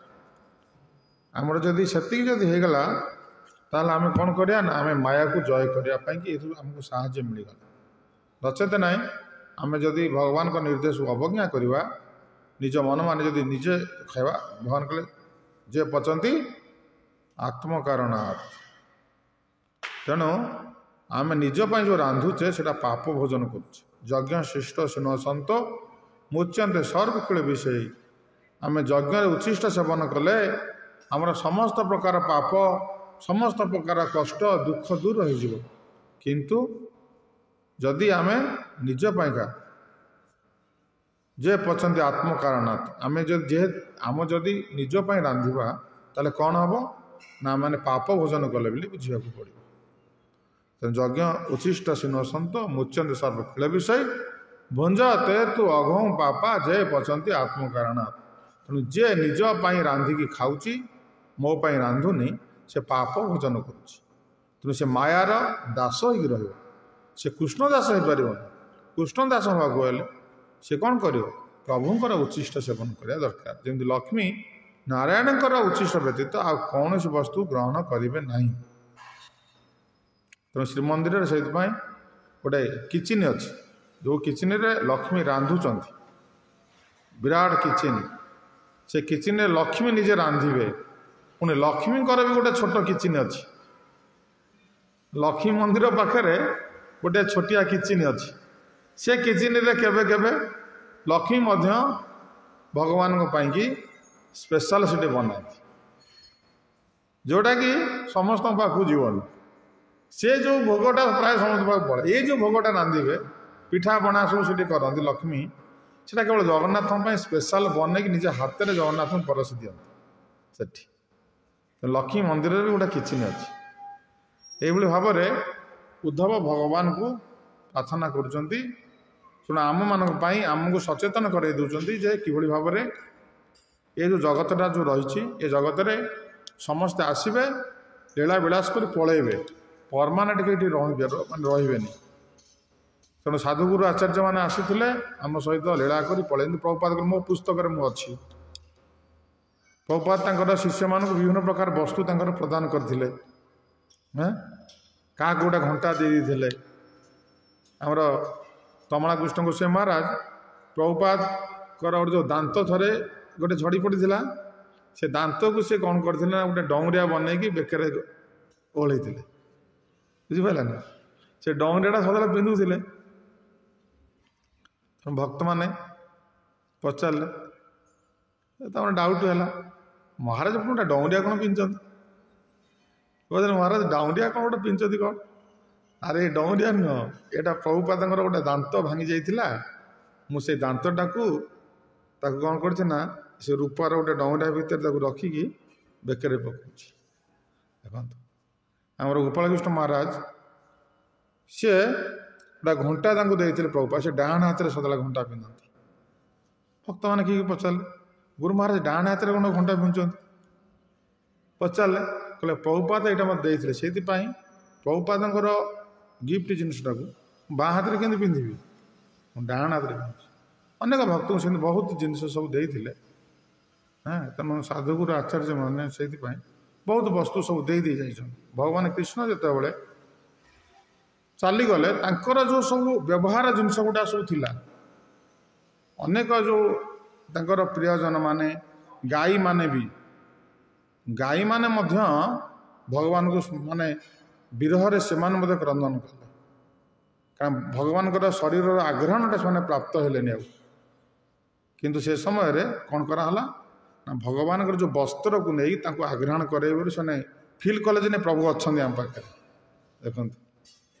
ଆମର ଯଦି ସେତିକି ଯଦି ହେଇଗଲା, ତାହେଲେ ଆମେ କ'ଣ କରିବା ନା, ଆମେ ମାୟାକୁ ଜୟ କରିବା ପାଇଁକି ଏଥିରୁ ଆମକୁ ସାହାଯ୍ୟ ମିଳିଗଲା। ନଚେତ ନାହିଁ, ଆମେ ଯଦି ଭଗବାନଙ୍କ ନିର୍ଦ୍ଦେଶକୁ ଅବଜ୍ଞା କରିବା, ନିଜ ମନ ମାନେ ଯଦି ନିଜେ ଖାଇବା, ଭଗବାନ କହିଲେ ଯେ ପଚନ୍ତି ଆତ୍ମକାରଣାତ୍। ତେଣୁ ଆମେ ନିଜ ପାଇଁ ଯେଉଁ ରାନ୍ଧୁଛେ ସେଇଟା ପାପ ଭୋଜନ କରୁଛେ। ଯଜ୍ଞ ଶିଷ୍ଟ ଶୁଣ ସନ୍ତ ମୁଚ୍ୟନ୍ତେ ସର୍ବକୁଳ ବିଷୟୀ। ଆମେ ଯଜ୍ଞରେ ଉଚ୍ଛିଷ୍ଟ ସେବନ କଲେ ଆମର ସମସ୍ତ ପ୍ରକାର ପାପ, ସମସ୍ତ ପ୍ରକାର କଷ୍ଟ ଦୁଃଖ ଦୂର ହୋଇଯିବ। କିନ୍ତୁ ଯଦି ଆମେ ନିଜ ପାଇଁକା ଯେ ପଛନ୍ତି ଆତ୍ମକାରଣାତ୍, ଆମେ ଯଦି ଆମ ଯଦି ନିଜ ପାଇଁ ରାନ୍ଧିବା ତାହେଲେ କ'ଣ ହେବ ନା ମାନେ ପାପ ଭୋଜନ କଲେ ବୋଲି ବୁଝିବାକୁ ପଡ଼ିବ। ତେଣୁ ଯଜ୍ଞ ଉଚ୍ଛିଷ୍ଟ ସିନୋସନ୍ତ ମୁଚ୍ୟନ୍ତି ସର୍ବ କିଳ ବିଷୟ ଭୁଞ୍ଜ ତେ ତୁ ଅଘୌ ପାପା ଯେ ପଛନ୍ତି ଆତ୍ମକାରଣାତ୍। ତେଣୁ ଯିଏ ନିଜ ପାଇଁ ରାନ୍ଧିକି ଖାଉଛି, ମୋ ପାଇଁ ରାନ୍ଧୁନି, ସେ ପାପ ଭୋଜନ କରୁଛି। ତେଣୁ ସେ ମାୟାର ଦାସ ହେଇକି ରହିବ, ସେ କୃଷ୍ଣ ଦାସ ହେଇପାରିବନି। କୃଷ୍ଣ ଦାସ ହେବାକୁ ହେଲେ ସେ କ'ଣ କରିବ? ପ୍ରଭୁଙ୍କର ଉଚ୍ଛିଷ୍ଟ ସେବନ କରିବା ଦରକାର। ଯେମିତି ଲକ୍ଷ୍ମୀ ନାରାୟଣଙ୍କର ଉଚ୍ଛିଷ୍ଟ ବ୍ୟତୀତ ଆଉ କୌଣସି ବସ୍ତୁ ଗ୍ରହଣ କରିବେ ନାହିଁ। ତେଣୁ ଶ୍ରୀମନ୍ଦିରରେ ସେଇଥିପାଇଁ ଗୋଟେ କିଚେନ୍ ଅଛି, ଯେଉଁ କିଚେନ୍ରେ ଲକ୍ଷ୍ମୀ ରାନ୍ଧୁଛନ୍ତି, ବିରାଟ କିଚେନ୍। ସେ କିଚେନ୍ରେ ଲକ୍ଷ୍ମୀ ନିଜେ ରାନ୍ଧିବେ। ପୁଣି ଲକ୍ଷ୍ମୀଙ୍କର ବି ଗୋଟେ ଛୋଟ କିଚେନ୍ ଅଛି। ଲକ୍ଷ୍ମୀ ମନ୍ଦିର ପାଖରେ ଗୋଟେ ଛୋଟିଆ କିଚେନ୍ ଅଛି। ସେ କିଚେନ୍ରେ କେବେ କେବେ ଲକ୍ଷ୍ମୀ ମଧ୍ୟ ଭଗବାନଙ୍କ ପାଇଁକି ସ୍ପେଶାଲ ସେଠି ବନାନ୍ତି, ଯେଉଁଟାକି ସମସ୍ତଙ୍କ ପାଖକୁ ଯିବନି। ସେ ଯେଉଁ ଭୋଗଟା ପ୍ରାୟ ସମସ୍ତଙ୍କ ପାଖକୁ ପଡ଼େ। ଏଇ ଯେଉଁ ଭୋଗଟା ରାନ୍ଧିବେ, ପିଠାପଣା ସବୁ ସେଠି କରନ୍ତି ଲକ୍ଷ୍ମୀ, ସେଟା କେବଳ ଜଗନ୍ନାଥଙ୍କ ପାଇଁ ସ୍ପେଶାଲ ବନେଇକି ନିଜ ହାତରେ ଜଗନ୍ନାଥଙ୍କୁ ପରସି ଦିଅନ୍ତି ସେଠି। ଲକ୍ଷ୍ମୀ ମନ୍ଦିରରେ ବି ଗୋଟେ କିଚେନ୍ ଅଛି। ଏଇଭଳି ଭାବରେ ଉଦ୍ଧବ ଭଗବାନଙ୍କୁ ପ୍ରାର୍ଥନା କରୁଛନ୍ତି। ଶୁଣ, ଆମମାନଙ୍କ ପାଇଁ ଆମକୁ ସଚେତନ କରାଇ ଦେଉଛନ୍ତି ଯେ କିଭଳି ଭାବରେ ଏ ଯେଉଁ ଜଗତଟା ଯେଉଁ ରହିଛି, ଏ ଜଗତରେ ସମସ୍ତେ ଆସିବେ, ଲୀଳା ବିଳାସ କରି ପଳେଇବେ, ପରମାନେଣ୍ଟ କେହି ମାନେ ରହିବେନି। ତେଣୁ ସାଧୁଗୁରୁ ଆଚାର୍ଯ୍ୟମାନେ ଆସିଥିଲେ ଆମ ସହିତ ଲୀଳା କରି ପଳେଇନ୍ତି। ପ୍ରଭୁପାଦ ମୋ ପୁସ୍ତକରେ ମୁଁ ଅଛି, ପ୍ରଭୁପାଦ ତାଙ୍କର ଶିଷ୍ୟମାନଙ୍କୁ ବିଭିନ୍ନ ପ୍ରକାର ବସ୍ତୁ ତାଙ୍କର ପ୍ରଦାନ କରିଥିଲେ। କାହାକୁ ଗୋଟେ ଘଣ୍ଟା ଦେଇ ଦେଇଥିଲେ। ଆମର ତମଳା କୃଷ୍ଣ ଗୋସ୍ୱାମୀ ମହାରାଜ ପ୍ରଭୁପାଦଙ୍କର ଗୋଟେ ଯେଉଁ ଦାନ୍ତ ଥରେ ଗୋଟେ ଝଡ଼ି ପଡ଼ିଥିଲା, ସେ ଦାନ୍ତକୁ ସେ କ'ଣ କରିଥିଲେ ନା ଗୋଟେ ଡଉଁରିଆ ବନେଇକି ବେକରେ ଓହଳେଇଥିଲେ। ବୁଝିପାରିଲେ ନା? ସେ ଡଉଁରିଆଟା ସଦାବେଳେ ପିନ୍ଧୁଥିଲେ। ଭକ୍ତମାନେ ପଚାରିଲେ, ତାଙ୍କର ଡାଉଟ୍ ହେଲା, ମହାରାଜ ପୁଣି ଗୋଟେ ଡଉଁରିଆ କ'ଣ ପିନ୍ଧିଛନ୍ତି? ପଚାରିଲେ, ମହାରାଜ ଡାଉଁରିଆ କ'ଣ ଗୋଟେ ପିନ୍ଧିଛନ୍ତି କ'ଣ? ଆରେ ଏ ଡଉଁରିଆ ନୁହଁ, ଏଇଟା ପ୍ରଭୁପାଦଙ୍କର ଗୋଟେ ଦାନ୍ତ ଭାଙ୍ଗି ଯାଇଥିଲା, ମୁଁ ସେଇ ଦାନ୍ତଟାକୁ ତାକୁ କ'ଣ କରିଛି ନା ସେ ରୂପାର ଗୋଟେ ଡଉଁରିଆ ଭିତରେ ତାକୁ ରଖିକି ବେକରେ ପକାଉଛି। ଦେଖନ୍ତୁ, ଆମର ଗୋପାଳକୃଷ୍ଣ ମହାରାଜ ସିଏ ଗୋଟେ ଘଣ୍ଟା ତାଙ୍କୁ ଦେଇଥିଲେ ପ୍ରଭୁପାଦ, ସେ ଡାହାଣ ହାତରେ ସଦାବେଳେ ଘଣ୍ଟା ପିନ୍ଧନ୍ତି। ଭକ୍ତମାନେ କିଏ ପଚାରିଲେ, ଗୁରୁ ମହାରାଜ ଡାହାଣ ହାତରେ କ'ଣ ଘଣ୍ଟା ପିନ୍ଧୁଛନ୍ତି? ପଚାରିଲେ, କହିଲେ ପ୍ରଭୁପାଦ ଏଇଟା ମୋତେ ଦେଇଥିଲେ, ସେଇଥିପାଇଁ ପ୍ରଭୁପାଦଙ୍କର ଗିଫ୍ଟ ଜିନିଷଟାକୁ ବାଁ ହାତରେ କେମିତି ପିନ୍ଧିବି, ମୁଁ ଡାହାଣ ହାତରେ ପିନ୍ଧୁଛି। ଅନେକ ଭକ୍ତଙ୍କୁ ସେମିତି ବହୁତ ଜିନିଷ ସବୁ ଦେଇଥିଲେ। ହଁ, ତେଣୁ ସାଧୁଗୁରୁ ଆଚାର୍ଯ୍ୟମାନେ ସେଇଥିପାଇଁ ବହୁତ ବସ୍ତୁ ସବୁ ଦେଇ ଦେଇ ଯାଇଛନ୍ତି। ଭଗବାନ କୃଷ୍ଣ ଯେତେବେଳେ ଚାଲିଗଲେ, ତାଙ୍କର ଯେଉଁ ସବୁ ବ୍ୟବହାର ଜିନିଷ ଗୁଡ଼ା ସବୁ ଥିଲା, ଅନେକ ଯେଉଁ ତାଙ୍କର ପ୍ରିୟଜନମାନେ, ଗାଈମାନେ ବି, ଗାଈମାନେ ମଧ୍ୟ ଭଗବାନଙ୍କୁ ମାନେ ବିରହରେ ସେମାନେ ମଧ୍ୟ କ୍ରନ୍ଦନ କଲେ, କାରଣ ଭଗବାନଙ୍କର ଶରୀରର ଆଗ୍ରହଣଟା ସେମାନେ ପ୍ରାପ୍ତ ହେଲେନି ଆଉ। କିନ୍ତୁ ସେ ସମୟରେ କ'ଣ କରାହେଲା ନା ଭଗବାନଙ୍କର ଯେଉଁ ବସ୍ତ୍ରକୁ ନେଇ ତାଙ୍କୁ ଆଗ୍ରହଣ କରାଇବେ ବୋଲି ସେମାନେ ଫିଲ୍ କଲେ ଯେ ପ୍ରଭୁ ଅଛନ୍ତି ଆମ ପାଖରେ। ଦେଖନ୍ତୁ,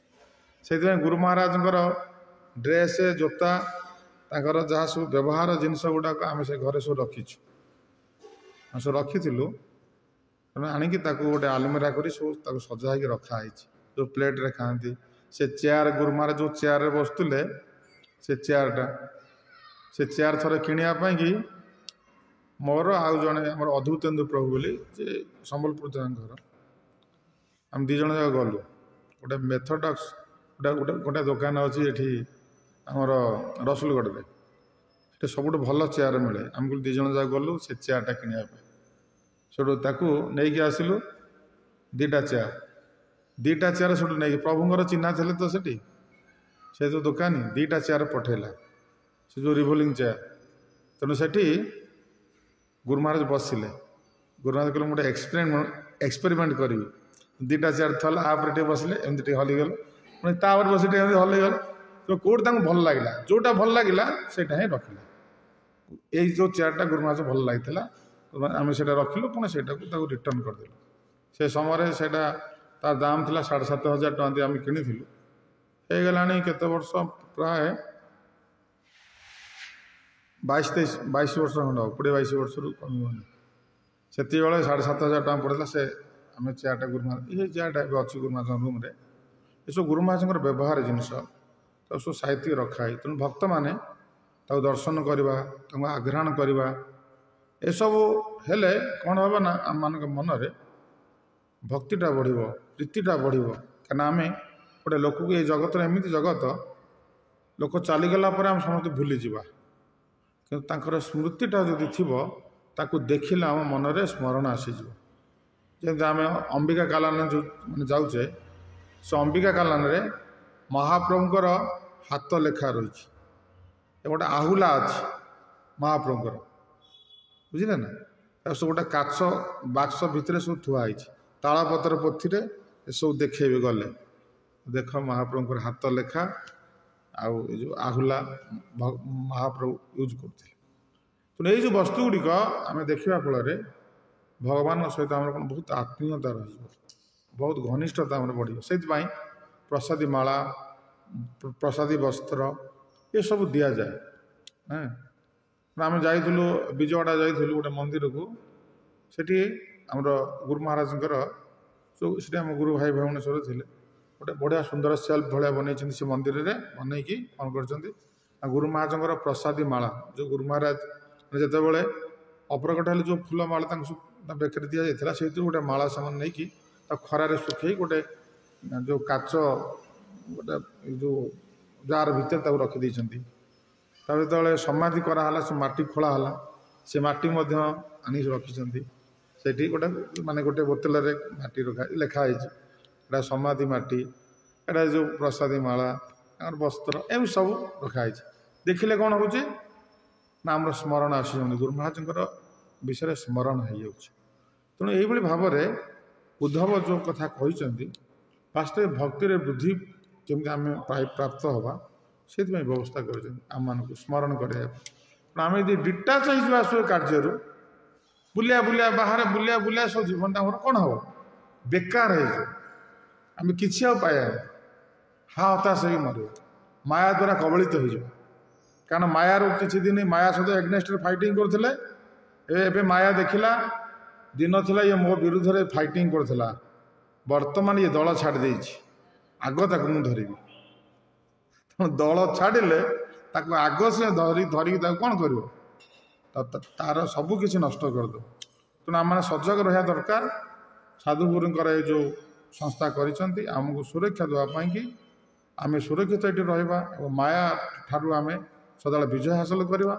ସେଇଥିପାଇଁ ଗୁରୁ ମହାରାଜଙ୍କର ଡ୍ରେସ୍, ଜୋତା, ତାଙ୍କର ଯାହା ସବୁ ବ୍ୟବହାର ଜିନିଷ ଗୁଡ଼ାକ ଆମେ ସେ ଘରେ ସବୁ ରଖିଛୁ, ଆମେ ସବୁ ରଖିଥିଲୁ। ତେଣୁ ଆଣିକି ତାକୁ ଗୋଟେ ଆଲମିରା କରି ସବୁ ତାକୁ ସଜା ହେଇକି ରଖା ହେଇଛି। ଯେଉଁ ପ୍ଲେଟ୍ରେ ଖାଆନ୍ତି, ସେ ଚେୟାର, ଗୁରୁ ମହାରାଜ ଯେଉଁ ଚେୟାରରେ ବସୁଥିଲେ, ସେ ଚେୟାରଟା, ସେ ଚେୟାର ଥରେ କିଣିବା ପାଇଁକି ମୋର ଆଉ ଜଣେ ଆମର ଅଦ୍ଭୁତେନ୍ଦୁ ପ୍ରଭୁ ବୋଲି, ଯେ ସମ୍ବଲପୁର ତାଙ୍କ ଘର, ଆମେ ଦୁଇ ଜଣ ଯାକ ଗଲୁ। ଗୋଟେ ମେଥଡକ୍ସ ଗୋଟେ ଗୋଟେ ଗୋଟେ ଦୋକାନ ଅଛି ଏଠି ଆମର ରସୁଲଗଡ଼ରେ, ସେଠି ସବୁଠୁ ଭଲ ଚେୟାର ମିଳେ। ଆମେ ଦୁଇ ଜଣ ଯାକ ଗଲୁ ସେ ଚେୟାରଟା କିଣିବା ପାଇଁ। ସେଠୁ ତାକୁ ନେଇକି ଆସିଲୁ ଦୁଇଟା ଚେୟାର, ଦୁଇଟା ଚେୟାର ସେଠୁ ନେଇକି, ପ୍ରଭୁଙ୍କର ଚିହ୍ନା ଥିଲେ ତ ସେଠି, ସେ ଯେଉଁ ଦୋକାନୀ ଦୁଇଟା ଚେୟାର ପଠେଇଲା, ସେ ଯେଉଁ ରିଭଲିଂ ଚେୟାର। ତେଣୁ ସେଠି ଗୁରୁ ମହାରାଜ ବସିଲେ। ଗୁରୁ ମହାରାଜ କହିଲେ, ମୁଁ ଗୋଟେ ଏକ୍ସପେରିମେଣ୍ଟ କରିବି। ଦୁଇଟା ଚେୟାର ଥଲା, ଉପରେ ଟିକେ ବସିଲେ, ଏମିତି ଟିକେ ହଲିଗଲେ, ପୁଣି ତାପରେ ବସି ଟିକେ ଏମିତି ହଲିଗଲେ। ତ କେଉଁଠି ତାଙ୍କୁ ଭଲ ଲାଗିଲା, ଯେଉଁଟା ଭଲ ଲାଗିଲା ସେଇଟା ହିଁ ରଖିଲେ। ଏଇ ଯେଉଁ ଚେୟାରଟା ଗୁରୁ ମହାରାଜ ଭଲ ଲାଗିଥିଲା, ଆମେ ସେଇଟା ରଖିଲୁ, ପୁଣି ସେଇଟାକୁ ତାକୁ ରିଟର୍ଣ୍ଣ କରିଦେଲୁ। ସେ ସମୟରେ ସେଇଟା ତା ଦାମ ଥିଲା 7,500 ଟଙ୍କା ଦେଇ ଆମେ କିଣିଥିଲୁ। ହେଇଗଲାଣି କେତେ ବର୍ଷ, ପ୍ରାୟ 22 23 22 ବର୍ଷ ଖଣ୍ଡେ ହେବ, 20 22 ବର୍ଷରୁ କମିବନି। ସେତିକିବେଳେ 7,500 ଟଙ୍କା ପଡ଼ିଥିଲା ସେ ଆମେ ଚେୟାରଟା ଗୁରୁ ମହାରାଜ, ଏ ଚେୟାରଟା ଏବେ ଅଛି ଗୁରୁ ମହାରାଜଙ୍କ ରୁମ୍ରେ। ଏସବୁ ଗୁରୁ ମହାରାଜଙ୍କର ବ୍ୟବହାର ଜିନିଷ, ତାକୁ ସବୁ ସାଇତିକି ରଖା ହେଇଛି। ତେଣୁ ଭକ୍ତମାନେ ତାକୁ ଦର୍ଶନ କରିବା, ତାଙ୍କୁ ଆଘ୍ରାଣ କରିବା, ଏସବୁ ହେଲେ କ'ଣ ହେବ ନା ଆମମାନଙ୍କ ମନରେ ଭକ୍ତିଟା ବଢ଼ିବ, ପ୍ରୀତିଟା ବଢ଼ିବ। କାହିଁକିନା ଆମେ ଗୋଟେ ଲୋକକୁ, ଏ ଜଗତରେ ଏମିତି ଜଗତ, ଲୋକ ଚାଲିଗଲା ପରେ ଆମେ ସମସ୍ତେ ଭୁଲିଯିବା, କିନ୍ତୁ ତାଙ୍କର ସ୍ମୃତିଟା ଯଦି ଥିବ ତାକୁ ଦେଖିଲେ ଆମ ମନରେ ସ୍ମରଣ ଆସିଯିବ। ଯେମିତି ଆମେ ଅମ୍ବିକା କାଲାନ ଯେଉଁ ମାନେ ଯାଉଛେ, ସେ ଅମ୍ବିକା କାଲାନରେ ମହାପ୍ରଭୁଙ୍କର ହାତ ଲେଖା ରହିଛି, ଗୋଟେ ଆହୁଲା ଅଛି ମହାପ୍ରଭୁଙ୍କର, ବୁଝିଲେ ନା? ତାକୁ ସବୁ ଗୋଟେ କାଚ ବାକ୍ସ ଭିତରେ ସବୁ ଥୁଆ ହେଇଛି, ତାଳପତ୍ର ପୋଥିରେ ଏସବୁ ଦେଖେଇବେ ଗଲେ, ଦେଖ ମହାପ୍ରଭୁଙ୍କର ହାତ ଲେଖା ଆଉ ଏ ଯେଉଁ ଆହୁଲା ମହାପ୍ରଭୁ ୟୁଜ୍ କରୁଥିଲେ। ତେଣୁ ଏଇ ଯେଉଁ ବସ୍ତୁ ଗୁଡ଼ିକ ଆମେ ଦେଖିବା ଫଳରେ ଭଗବାନଙ୍କ ସହିତ ଆମର କ'ଣ ବହୁତ ଆତ୍ମୀୟତା ରହିଯିବ, ବହୁତ ଘନିଷ୍ଠତା ଆମର ବଢ଼ିବ। ସେଇଥିପାଇଁ ପ୍ରସାଦୀ ମାଳା, ପ୍ରସାଦୀ ବସ୍ତ୍ର ଏସବୁ ଦିଆଯାଏ। ହଁ, ଆମେ ଯାଇଥିଲୁ ବିଜୟୱାଡ଼ା, ଯାଇଥିଲୁ ଗୋଟେ ମନ୍ଦିରକୁ। ସେଠି ଆମର ଗୁରୁ ମହାରାଜଙ୍କର ସବୁ, ସେଠି ଆମ ଗୁରୁ ଭାଇ ଭଉଣୀ ସବୁ ଥିଲେ। ଗୋଟେ ବଢ଼ିଆ ସୁନ୍ଦର ସେଲ୍ଫ ଭଳିଆ ବନେଇଛନ୍ତି ସେ ମନ୍ଦିରରେ, ବନେଇକି କ'ଣ କରିଛନ୍ତି ନା ଗୁରୁ ମହାରାଜଙ୍କର ପ୍ରସାଦୀ ମାଳା, ଯେଉଁ ଗୁରୁ ମହାରାଜ ଯେତେବେଳେ ଅପ୍ରକଟ ହେଲେ ଯେଉଁ ଫୁଲ ମାଳା ତାଙ୍କୁ ସବୁ ବେକରେ ଦିଆଯାଇଥିଲା, ସେଇଥିରୁ ଗୋଟେ ମାଳା ସେମାନେ ନେଇକି ତାକୁ ଖରାରେ ଶୁଖେଇ ଗୋଟେ ଯେଉଁ କାଚ ଗୋଟେ ଯେଉଁ ଜାର ଭିତରେ ତାକୁ ରଖିଦେଇଛନ୍ତି। ତାପରେ ଯେତେବେଳେ ସମାଧି କରାହେଲା, ସେ ମାଟି ଖୋଳା ହେଲା, ସେ ମାଟି ମଧ୍ୟ ଆଣିକି ରଖିଛନ୍ତି ସେଠି। ଗୋଟେ ମାନେ ଗୋଟେ ବୋତଲରେ ମାଟି ରଖା, ଲେଖା ହେଇଛି ଏଇଟା ସମାଧି ମାଟି, ଏଇଟା ଯେଉଁ ପ୍ରସାଦୀ ମାଳା, ତାଙ୍କର ବସ୍ତ୍ର, ଏମିତି ସବୁ ରଖାହେଇଛି। ଦେଖିଲେ କ'ଣ ହେଉଛି ନା ଆମର ସ୍ମରଣ ଆସିଯାଉନି, ଗୁରୁ ମହାରାଜଙ୍କର ବିଷୟରେ ସ୍ମରଣ ହେଇଯାଉଛି। ତେଣୁ ଏଇଭଳି ଭାବରେ ଉଦ୍ଧବ ଯେଉଁ କଥା କହିଛନ୍ତି, ବାସ୍ତବିକ ଭକ୍ତିରେ ବୃଦ୍ଧି କେମିତି ଆମେ ପ୍ରାପ୍ତ ହେବା ସେଥିପାଇଁ ବ୍ୟବସ୍ଥା କରିଛନ୍ତି ଆମମାନଙ୍କୁ ସ୍ମରଣ କରିବା ପାଇଁ। ତେଣୁ ଆମେ ଯଦି ଡିଟାଚ୍ ହେଇଯିବା ସବୁ କାର୍ଯ୍ୟରୁ, ବୁଲିଆ ବୁଲିଆ ବାହାରେ ବୁଲିଆ ବୁଲିଆ, ସବୁ ଜୀବନଟା ଆମର କ'ଣ ହେବ? ବେକାର ହେଇଯିବ। ଆମେ କିଛି ଆଉ ପାଇବାନି, ହା ହତାଶ ହେଇକି ମରିବ, ମାୟା ଦ୍ୱାରା କବଳିତ ହେଇଯିବ। କାରଣ ମାୟାରୁ କିଛି ଦିନ ମାୟା ସହିତ ଏଗନେଷ୍ଟରେ ଫାଇଟିଂ କରୁଥିଲେ, ଏବେ ମାୟା ଦେଖିଲା, ଦିନ ଥିଲା ଇଏ ମୋ ବିରୁଦ୍ଧରେ ଫାଇଟିଂ କରୁଥିଲା, ବର୍ତ୍ତମାନ ଇଏ ଦଳ ଛାଡ଼ି ଦେଇଛି, ଆଗ ତାକୁ ମୁଁ ଧରିବି। ତେଣୁ ଦଳ ଛାଡ଼ିଲେ ତାକୁ ଆଗ ସେ ଧରି ଧରିକି ତାକୁ କ'ଣ କରିବ? ତାର ସବୁ କିଛି ନଷ୍ଟ କରିଦେବ। ତେଣୁ ଆମମାନେ ସଜଗ ରହିବା ଦରକାର। ସାଧୁଗୁରୁଙ୍କର ଏ ଯେଉଁ ସଂସ୍ଥା କରିଛନ୍ତି ଆମକୁ ସୁରକ୍ଷା ଦେବା ପାଇଁକି, ଆମେ ସୁରକ୍ଷିତ ଏଠି ରହିବା ଏବଂ ମାୟା ଠାରୁ ଆମେ ସଦାବେଳେ ବିଜୟ ହାସଲ କରିବା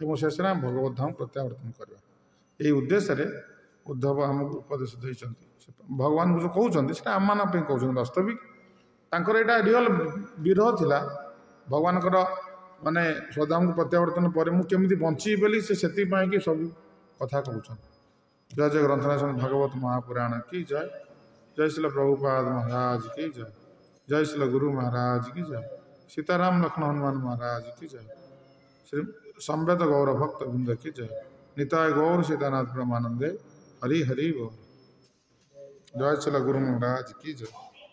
ଏବଂ ଶେଷରେ ଆମେ ଭଗବତ ଧାମ ପ୍ରତ୍ୟାବର୍ତ୍ତନ କରିବା। ଏଇ ଉଦ୍ଦେଶ୍ୟରେ ଉଦ୍ଧବ ଆମକୁ ଉପଦେଶ ଦେଇଛନ୍ତି। ଭଗବାନଙ୍କୁ ଯେଉଁ କହୁଛନ୍ତି ସେଟା ଆମମାନଙ୍କ ପାଇଁ କହୁଛନ୍ତି। ବାସ୍ତବିକ ତାଙ୍କର ଏଇଟା ରିଅଲ ବିରହ ଥିଲା ଭଗବାନଙ୍କର, ମାନେ ସ୍ୱଧାମକୁ ପ୍ରତ୍ୟାବର୍ତ୍ତନ ପରେ ମୁଁ କେମିତି ବଞ୍ଚିବି ବୋଲି ସେ ସେଥିପାଇଁ କି ସବୁ କଥା କହୁଛନ୍ତି। ଜୟ ଜୟ ଗ୍ରନ୍ଥରାଜ ଭାଗବତ ମହାପୁରାଣ କି ଜୟ। ଜୟ ଶ୍ରୀଲ ପ୍ରଭୁପାଦ ମହାରାଜ କି ଜୟ। ଜୟ ଶ୍ରୀଲ ଗୁରୁ ମହାରାଜ କି ଜୟ। ସୀତାରାମ ଲକ୍ଷ୍ମଣ ହନୁମାନ ମହାରାଜ କି ଜୟ। ଶ୍ରୀ ସମ୍ବେଦ ଗୌର ଭକ୍ତ ବୃନ୍ଦ କି ଜୟ। ନିତାୟ ଗୌର ସୀତାନାଥ ବ୍ରହ୍ମାନନ୍ଦେ ହରି ହରି ବୋଲ। ଜୟ ଶ୍ରୀଲ ଗୁରୁ ମହାରାଜ କି ଜୟ।